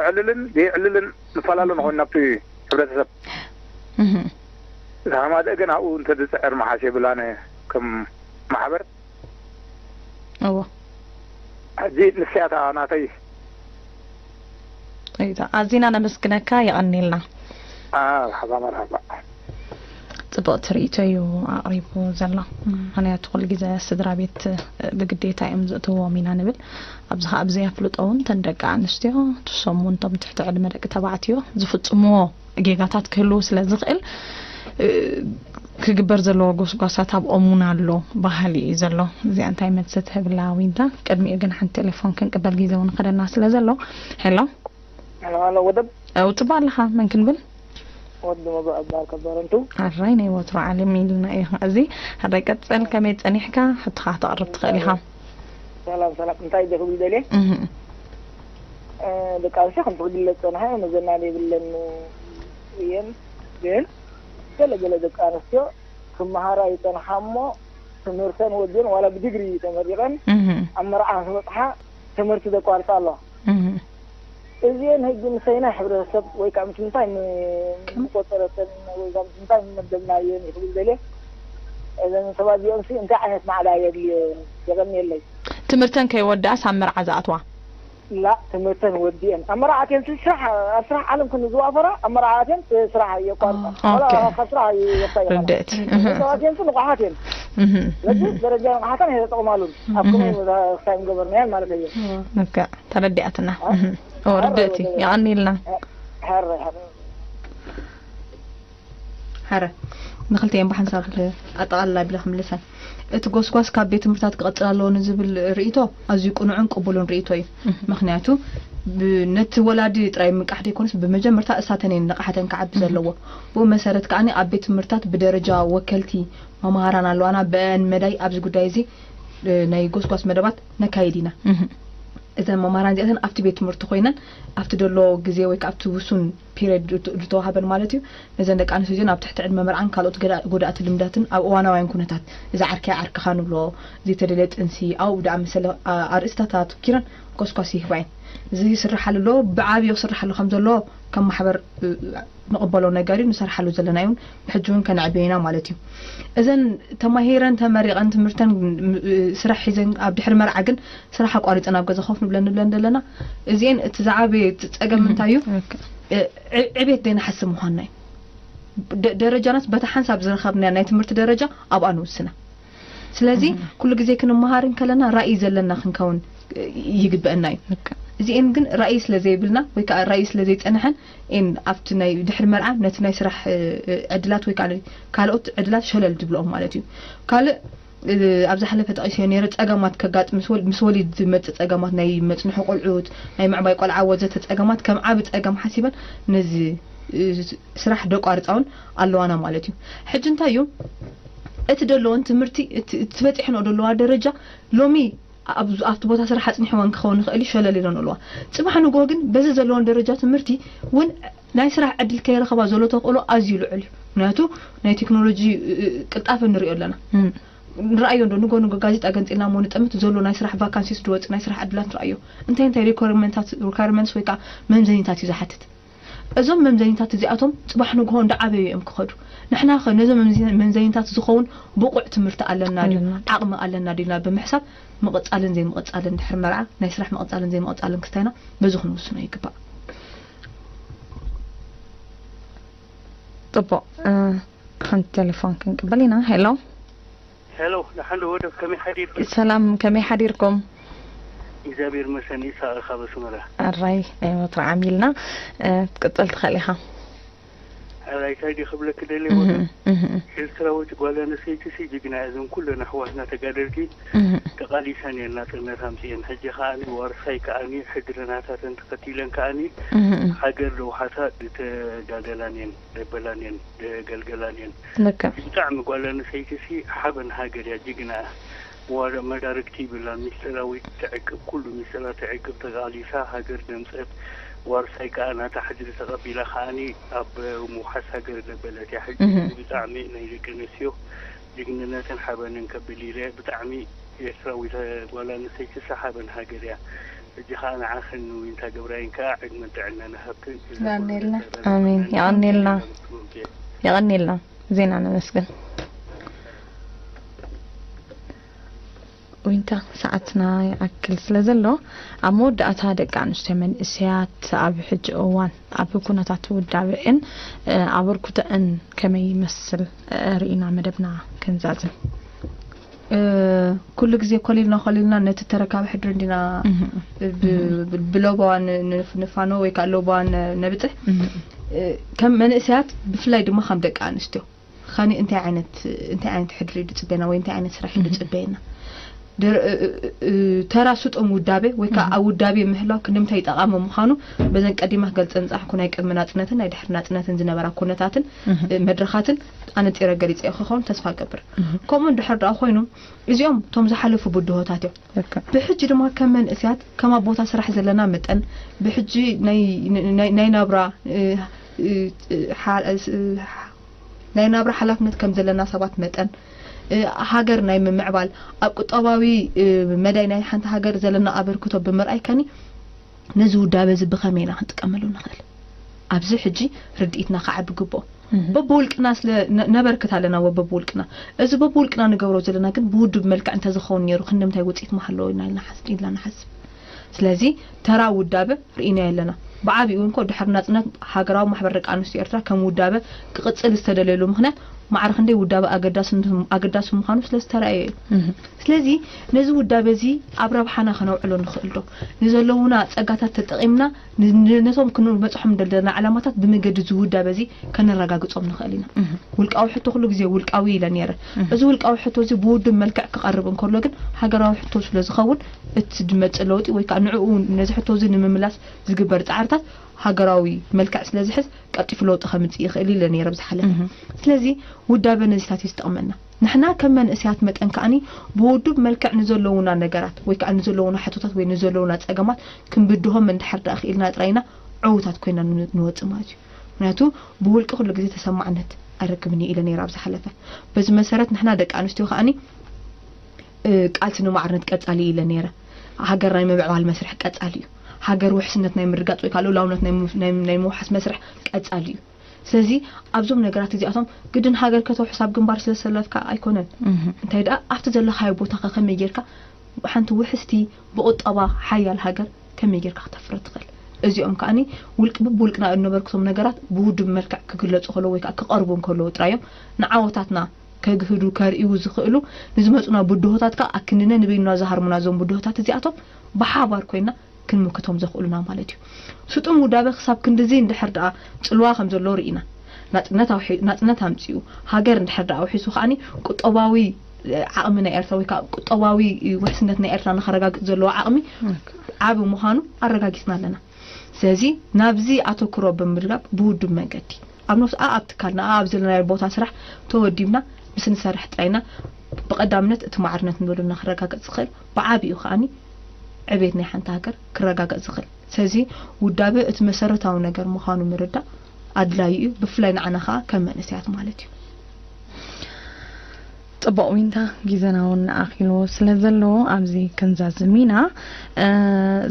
ዕልልን ዘይዕልልን ንፈላለ ንኾን ናብቲ ሕብረተሰብ እዛ ማድአ ግን ኣብኡ እንተዝፅዕር መሓሽ የብላነ ከም ማሕበር እዎ ሕጂ ንስያታ ናተይ እታ ኣዚና ነመስግነካ። የቐኒልና። መርሓባ መርሓባ ጽቡቕ ትርኢቶ እዩ ኣቕሪቡ ዘሎ። ምኽንያቱ ኩሉ ግዜ ስድራ ቤት ብግዴታ እዮም ዝእትዎም ኢና ንብል። ኣብዚ ከዓ ብዘይ ኣፍልጦ እውን እተን ደቂ ኣንስትዮ ትሰሙ እንቶም ትሕቲ ዕድመ ደቂ ተባዕትዮ ዝፍጽምዎ ጌጋታት ክህልው ስለ ዝኽእል ክግበር ዘለዎ ጎስጓሳት ኣብኦም እውን ኣሎ ባህሊ እዩ ዘሎ። እዚኣ እንታይ መልሲ ትህብላ ዊንታ? ቅድሚኡ ግን ሓንቲ ቴሌፎን ክንቅበል ግዜ እውን ከደና ስለ ዘሎ። ሄሎ ሄሎ ሄሎ ወደብ ውፅባ ኣለኻ መን ክንብል? ወዲ መባእ እባል ከበረንቱ ኣራይ ናይ ወትሮ ዓለም ኢልና እዩ። እዚ ሕራይ ቀፀል ከመይ ፀኒሕካ ሕቶኻ ተቕርብ ትኽእል ኢኻ። ሰላም ሰላም እንታይ ደ ክብል ደልየ እህ ደቂ ኣንስትዮ ከምቲ ክግለፅ ፀንሐ መዘናል የብለን እየን ግን ገለ ገለ ደቂ ኣንስትዮ ክመሃራ ይፀንሓ እሞ ትምህርተን ወዲኦን ዋላ ብዲግሪ ተመሪቐን እህ ኣብ መርዓ ክበፅሓ ትምህርቲ ዘቋርፃ ኣለዋ እህ እዚአን ሕጂ ምሰይናይ ሕብረተሰብ ወይ ከዓ ምስ ምንታይ ምቆፀረተን ወይ ከዓ ምስ ምንታይ ምመደብናየን ይኽብል ደልየ እዘን ሰባት እዚኦም ሲ እንታይ ዓይነት ማዕዳ የድልየን የቐንየለይ ትምህርተን ከይወዳእስ ኣብ መርዓ ዝኣትዋ ላ ትምህርተን ወዲአን ኣብ መርዓ ኣትየን ሲ ስራሕ ኣብ ስራሕ ዓለም ክንዝዋፈራ ኣብ መርዓ ኣትየን ስራሕ የቋርፃ ኦኬ። ካብ ስራሕ ይወፃ ይቐራ ርድእት ሰባት እየን ሲ ንቑሓት እየን እህ ስለዚ ደረጃ ንቑሓተን ኣይተጠቕማሉን ኣብ ከመይ ክሳይ ምገበርናየን ማለት እዩ እካ ተረዲኣትና እህ ኦ ርድእቲ የቐኒልና ሕረ ሕረ ሓረ ንክልቲኤን ብሓንሳብ ኣጠቓልላ ቢለ ክምልሰን እቲ ጎስጓስ ካብ ቤት ትምህርታት ክቐፅል ኣለዎ ንዝብል ርእይቶ ኣዝዩ ቅኑዕን ቅቡልን ርእይቶ እዩ ምክንያቱ ነቲ ወላዲ ጥራይ ምንቃሕ ዘይኮነስ ብመጀመርታ እሳተን እየን ንቕሓተን ክዓቢ ዘለዎ ብኡ መሰረት ከዓኒ ኣብ ቤት ትምህርታት ብደረጃ ወከልቲ መምሃራን ኣለዋና ብአን መዳይ ኣብዚ ጉዳይ እዚ ናይ ጎስጓስ መደባት ነካይድ ኢና እዘን መምሃራን እዚኣተን ኣብቲ ቤት ትምህርቲ ኮይነን ኣብቲ ደሎ ግዜ ወይ ከዓ ኣብቲ ውሱን ፔሪድ ዝተዋሃበን ማለት እዩ ነዘን ደቂ ኣንስትዮ እዚን ኣብ ትሕቲ ዕድመ መርዓን ካልኦት ጎዳእቲ ልምዳትን ኣብ እዋናውያን ኩነታት እዚ ዓርከይ ዓርክኻ ንብሎ ዘይተደለየ ጥንሲ ኣብኡ ብደኣ መሰለ ኣርእስታት ኣትኪረን ኮስኳስ ይህባ እየን እዚ ይስርሓሉ ኣሎ ብዓብዮ ክስርሓሉ ከም ዘሎ ከም ማሕበር ንቕበሎ ነገር እዩ ንሰርሓሉ ዘለና እውን ብሕጂ እውን ከነዕብዮ ኢና ማለት እዩ እዘን ተማሂረን ተመሪቐን ትምህርተን ስራሕ ሒዘን ኣብ ድሕሪ መርዓ ግን ስራሕ ኣቋሪፀን ኣብ ገዛ ኮፍ ንብለን ንብለን ዘለና እዚአን እቲ ዝዓበየ ፀገም እንታይ እዩ ዕቤት ደይንሓስብ ምዃንና እዩ ደረጃናስ በታ ሓንሳብ ዝረኸብና ናይ ትምህርቲ ደረጃ ኣብኣ ንውስና ስለዚ ኩሉ ግዜ ክንመሃር እንከለና ራእይ ዘለና ክንከውን ይግበአና እዩ እዚአን ግን ራእይ ስለ ዘይብልና ወይ ከዓ ራእይ ስለ ዘይፀንሐን ን ኣብቲ ናይ ድሕሪ መርዓ ነቲ ናይ ስራሕ ዕድላት ወይ ከዓ ካልኦት ዕድላት ሸለል ዝብልኦም ማለት እዩ ካልእ ኣብ ዝሓለፈ ጠቂሰዮ ነረ ፀገማት ከጋጥም ምስ ወሊድ ዝመፅእ ፀገማት ናይ መፅንሒ ቆልዑት ናይ ምዕባይ ቆልዓ ወዘተ ፀገማት ከም ዓብ ፀገም ሓሲበን ነዚ ስራሕ ደቋርፃውን ኣለዋና ማለት እዩ ሕጂ እንታይ እዩ እቲ ደለዎን ትምህርቲ እቲ በፂሕንኦ ደለዋ ደረጃ ሎሚ ኣብቲ ቦታ ስራሕ ኣፅኒሕወን ክኸውን ይኽእል ሸለል ኢለን ኣለዋ ፅባሕ ንግሆ ግን በዚ ዘለዎን ደረጃ ትምህርቲ እውን ናይ ስራሕ ዕድል ከይረኸባ ዘሎ ተኽእሎ ኣዝዩ ልዑል እዩ ምክንያቱ ናይ ቴክኖሎጂ ቅልጣፈ ንሪኦ ኣለና ንረኣዮ እንዶ ንጎ ንጎ ጋዜጣ ገንፂልና ሞ ንጠምት ዘሎ ናይ ስራሕ ቫካንሲስ ድወፅ ናይ ስራሕ ዕድላት ንረኣዮ እንታይ እንታይ ሪኳርመንትስ ወይ ከዓ መምዘኒታት እዩ ዝሓትት እዞም መምዘኒታት እዚኣቶም ፅባሕ ንግሆ እንዳዓበዩ እዮም ክኸዱ ንሕና ኸ ነዞም መምዘኒታት ዝኸውን ብቑዕ ትምህርቲ ኣለና ድዩ ዓቕሚ ኣለና ድዩና ብምሕሳብ ምቕጻልን ዘይምቕጻልን ድሕሪ መርዓ ናይ ስራሕ ምቕጻልን ዘይምቕጻልን ክስታይና በዚ ክንውስኖ ይግባእ። ጽቡቕ። ሓንቲ ቴሌፎን ክንቅበል ኢና። ሄሎ። ሄሎ፣ ደሓን ዶ ወደብ፣ ከመይ ሓዲርኪ? ሰላም፣ ከመይ ሓዲርኩም? እግዚኣብሔር ይመስገን። ኢሳቕ ካብ ኣስመራ። ኣራይ፣ ናይ ወትሮ ዓሚልና ክትቅጽል ትኽእል ኢኻ። ኣራይ፣ እንታይ ድየ ክብለኪ ደልየ ወደብ፣ ኤርትራዊት ጓል ኣንስተይቲ ሲ ጅግና እያ። እዞም ኩለን ኣሕዋትና ተጋደልቲ ተቓሊሰን እየን ናጽነት ኣምጺኤን። ሕጂ ከኣ ዋርሳይ ከኣ ሕድሪ ናታተን ተኸቲለን ከኣ ሃገር ደውሓሳ ዝተጋደላን እየን። ደበላን እየን፣ ደገልገላን እየን። ልክዕ። ብጣዕሚ ጓል ኣንስተይቲ ሲ ሓበን ሃገር እያ፣ ጅግና እያ። ዋላ መዳርግቲ ይብላ፣ ሚስጥራዊት ትዕቅብ፣ ኩሉ ሚስጥራ ትዕቅብ፣ ተቓሊሳ ሃገር ደምጸት። ዋርሳይ ከኣ ናታ ሕድሪ ተቐቢላ ከኣኒ ኣብ ምውሓስ ሃገር ደበለት እያ። ሕጂ ብጣዕሚ ናይ ደቂ ኣንስትዮ ጅግንነትን ሓበንን ከብል ኢለ። ብጣዕሚ ኤርትራዊት ጓል ኣንስተይቲ ሲ ሓበን ሃገር እያ። ሕጂ ከኣ ንዓኽን ንዊንታ ገብራይን ከኣ ዕድመን ጥዕናን ይሃብክን። የቐንየልና። ኣሜን። የቐንየልና። የቐንየልና። ዜና ነመስግን። ዊንታ፣ ሰዓትና ይኣክል ስለ ዘሎ፣ ኣብ መወዳእታ ደቂ ኣንስትዮ መንእሰያት ኣብ ሕጂ እዋን ኣብ ኩነታት ውዳበኤን፣ እ፣ ኣበርክቶኤን ከመይ ይመስል፣ እ፣ ርኢና መደብና ክንዛዝም። እ፣ ኩሉ ግዜ ኮሊልና ኮሊልና ነቲ ተረካቢ ሕድሪ እንዲና ብ-፣ ብ-፣ ብለበዋ ን-፣ ን-፣ ንፋኖ ወይ ከዓ ለበዋ ን-፣ ነብጽሕ። እ፣ ከም መንእሰያት ብፍላይ ድማ ከም ደቂ ኣንስትዮ ኸኒ እንታይ ዓይነት፣ እንታይ ዓይነት ሕድሪ እዩ ዝጽበየና ወይ እንታይ ዓይነት ስራሕ እዩ ዝጽበየና? ድር-፣ እ-፣ እ-፣ እ-፣ ተራ ስጡም ውዳቤ ወይ ከዓ ኣብ ውዳቤ ምህላው ክንምንታይ ጠቓሚ ምዃኑ በዘን ቀዲመ ክገልጸን ዝጸናሕኩ ናይ ቅድሚ ናጽነትን ናይ ድሕሪ ናጽነትን ዝነበራ ኩነታትን፣ እ፣ መድረኻትን ኣነጺረ ገሊጸዮ ክኸውን ተስፋ እገብር። ከምኡ እንድሕር ደኣ ኮይኑ፣ እዚኦም እቶም ዝሓለፉ ብድሆታት እዮም። ልክዕ። ብሕጂ ድማ ከም መንእሰያት ከም ኣብ ቦታ ስራሕ ዘለና መጠን ብሕጂ ናይ፣ ናይ፣ ናይ ናብራ፣ እ፣ እ፣ እ፣ ሓ-፣ እ፣ ስ-፣ እ፣ ናይ ናብራ ሓላፍነት ከም ዘለና ሰባት መጠን፣ እ፣ ሃገር ናይ ምምዕባል ኣብ ቁጠባዊ፣ እ፣ መዳይ ናይ ሓንቲ ሃገር ዘለና ኣበርክቶ ብምርኣይ ከኒ ነዚ ውዳበ እዚ ብኸመይ ኢና ክንጥቀመሉ ንኽእል? ኣብዚ ሕጂ ርድኢትና ክዓቢ ግብኦ። በብውልቅና ስለ ነ-፣ ነበርክት ኣለና ወ በብውልቅና። እዚ በብውልቅና ንገብሮ ዘለና ግን ብውድብ መልክዕ እንተዝኸውን ነይሩ ክንደምታይ ውፅኢት ምሃለዎ ኢና ኢልና ሓስ-፣ ኢልና ንሓስብ። ስለዚ ተራ ውዳበ ርኢናዮ ኣለና። ብዓቢኡ እንኮ ድሕሪ ናጽነት ሃገራዊ ማሕበር ደቂ ኣንስትዮ ኤርትራ ከም ውዳበ ክቕጽል ዝተደለየሉ ምኽንያት ማዕረ ክንደይ ውዳበ ኣገዳሲ፣ ኣገዳሲ ምዃኑ ስለ ዝተረኣየ እዩ። ስለዚ ነዚ ውዳበ እዚ ኣብ ረብሓና ከነውዕሎ ንኽእል ዶ? ንዘለዉና ጸጋታት ተጠቒምና ን-፣ ን-፣ ነቶም ክንበጽሖም እንደለና ዕላማታት ብመገዲ እዚ ውዳበ እዚ ከነረጋግጾም ንኽእል ኢና። ውልቃዊ ሕቶ ኩሉ ግዜ ውልቃዊ ኢለ ነይረ። እዚ ውልቃዊ ሕቶ እዚ ብውድብ መልክዕ ክቐርብ እንከሎ ግን ሃገራዊ ሕቶ ስለ ዝኸውን እቲ ዝመጽእ ለውጢ ወይ ከዓ ንዕኡ ነዚ ሕቶ እዚ ንምምላስ ዝግበር ጻዕርታት ሃገራዊ መልክዕ ስለ ዝሕዝ ቀልጢፉ ለውጢ ከምጽእ ይኽእል ኢለ ነይረ ብዝሓለፈ። ስለዚ ውዳበ ነዚታት እዩ ዝጠቕመና። ንሕና ከም መንእሰያት መጠን ከኣኒ ብውዱብ መልክዕ ንዘለዉና ነገራት ወይ ከዓ ንዘለዉና ሕቶታት ወይ ንዘለዉና ጸገማት ክንብድሆም እንድሕር ደኣ ክኢልና ጥራይና ዕዉታት ኮይና ን-፣ ንወጽእ ማለት እዩ። ምክንያቱ ብውልቂ ኩሉ ግዜ ተሰማዕነት ኣይረክብን እዩ ኢለ ነይረ ኣብ ዝሓለፈ። በዚ መሰረት ንሕና ደቂ ኣንስትዮ ከኣኒ፣ እ፣ ቃልሲ ንማዕርነት ቀጻሊ እዩ ኢለ ነይረ። ሃገር ናይ ምምዕባል መስርሕ ቀጻሊ እዩ። ሃገር ውሕስነት ናይ ምርጋጽ ወይ ከዓ ልኡላውነት ናይ ምፍ-፣ ናይ፣ ናይ ምውሓስ መስርሕ ቀጻሊ እዩ። ስለዚ ኣብዞም ነገራት እዚኣቶም ግድን ሃገር ከተውሕስ ኣብ ግንባር ስለ ዝሰለፍካ ኣይኮነን። እንታይ ደኣ ኣብቲ ዘለኻዮ ቦታ ከ ከመይ ጌርካ ሓንቲ ውሕስቲ ብቁጠባ ሓያል ሃገር ከመይ ጌርካ ክተፍሪ ትኽእል? እዚኦም ከኣኒ ውልቅ-፣ ብብውልቅና እነበርክቶም ነገራት ብውድብ መልክዕ ክግለጹ ከለዉ ወይ ከዓ ክቐርቡ እንከለዉ ጥራዮም ንዓወታትና ከግህዱ፣ ከርእዩ ዝኽእሉ፣ ንዝመጹና ብድሆታት ከኣ ኣክንነ ንበይንና ዝሃርሙና እዞም ብድሆታት እዚኣቶም ብሓባር ኮይና ክንምክቶም ዘኽእሉና ማለት እዩ። ስጡም ውዳበ ክሳብ ክንድዚ እንድሕር ደኣ ጽልዋ ከም ዘለዎ ርኢና፣ ናጽነት ኣውሒ-፣ ናጽነት ኣምጺኡ፣ ሃገር እንድሕር ደኣ ኣውሒሱ ከኣኒ ቁጠባዊ፣ እ፣ ዓቕሚ ናይ ኤርትራ ወይ ከዓ ቁጠባዊ፣ እ፣ ውሕስነት ናይ ኤርትራ ንኸረጋግጽ ዘለዎ ዓቕሚ ዓቢ ምዃኑ ኣረጋጊጽና ኣለና። ስለዚ ናብዚ ኣተኩሮ ብምድጋብ ብውዱብ መንገዲ ኣብ ነፍስ-፣ ኣብ ትካልና ኣብ ዘለናዮ ቦታ ስራሕ ተወዲብና ምስ ንሰርሕ ጥራይና ብቐዳምነት እቲ ማዕርነት ንበሉና ክረጋገጽ ዝኽእል ብዓቢኡ ከኣኒ ዕቤት ናይ ሓንቲ ሃገር ክረጋገጽ ዝኽእል። ስለዚ ውዳበ እቲ መሰረታዊ ነገር ምዃኑ ምርዳእ ኣድላዪ እዩ፣ ብፍላይ ንዓና ከኣ ከም መንእሰያት ማለት እዩ። ጽቡቕ ዊንታ፣ ግዜና እውን ኣኺሉ ስለ ዘሎ ኣብዚ ክንዛዝም ኢና። እ፣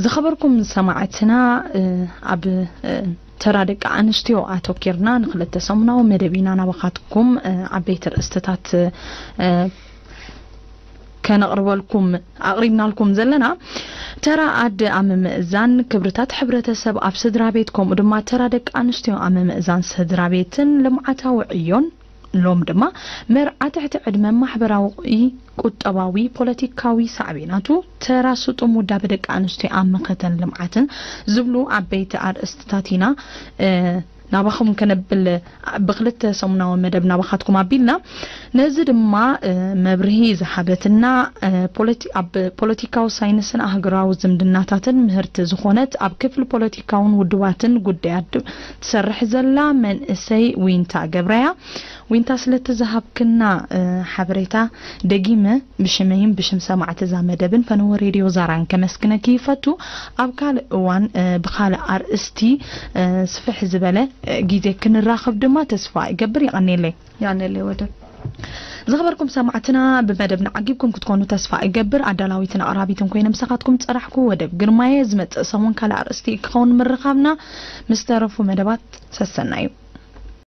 ዝኸበርኩም ሰማዕትና፣ እ፣ ኣብ፣ እ፣ ተራ ደቂ ኣንስትዮ ኣተኪርና ንክልተ ሰሙናዊ መደብ ኢና ናባኻትኩም፣ እ፣ ዓበይቲ ርእስትታት፣ እ፣ ከነቕርበልኩም ኣቕሪብናልኩም ዘለና ተራ ኣደ ኣብ ምምእዛን ክብርታት ሕብረተሰብ ኣብ ስድራ ቤት፣ ከምኡ ድማ ተራ ደቂ ኣንስትዮ ኣብ ምምእዛን ስድራ ቤትን ልምዓታዊ ዕዮን፣ ሎም ድማ መርዓ ትሕቲ ዕድመ ማሕበራዊ፣ ቁጠባዊ፣ ፖለቲካዊ ሳዕቤናቱ፣ ተራ ስጡም ውዳበ ደቂ ኣንስትዮ ኣብ መኸተን ልምዓትን ዝብሉ ዓበይቲ ኣርእስትታት ኢና ናባኹም ከነብል ብክልተ ሰሙናዊ መደብ ናባኻትኩም ኣቢልና። ነዚ ድማ መብርሂ ዝሃበትና ኣብ ፖለቲካዊ ሳይንስን ኣህጉራዊ ዝምድናታትን ምህርቲ ዝኾነት ኣብ ክፍሊ ፖለቲካውን ውድባትን ጉዳያት ትሰርሕ ዘላ መንእሰይ ዊንታ ገብረያ። ዊንታ፣ ስለቲ ዝሃብክና ሓበሬታ ደጊመ ብሽመይን ብሽም ሰማዕቲ እዛ መደብን ፈነወ ሬድዮ ዛራን ከመስግነኪ ይፈቱ። ኣብ ካልእ እዋን ብኻልእ ኣርእስቲ ስፍሕ ዝበለ ግዜ ክንራኸብ ድማ ተስፋ እገብር። ይቐኔለይ። ያነለይ ወደ ዝኸበርኩም ሰማዕትና፣ ብመደብና ዓጊብኩም ክትኮኑ ተስፋ እገብር። ኣዳላዊትን ኣቕራቢትን ኮይነ ምሳኻትኩም ጸራሕኩ ወደብ ግርማየ። ዝመጽእ ሰሙን ካልእ ኣርእስቲ ክኸውን ምርኻብና ምስ ተረፉ መደባት ሰሰና እዩ።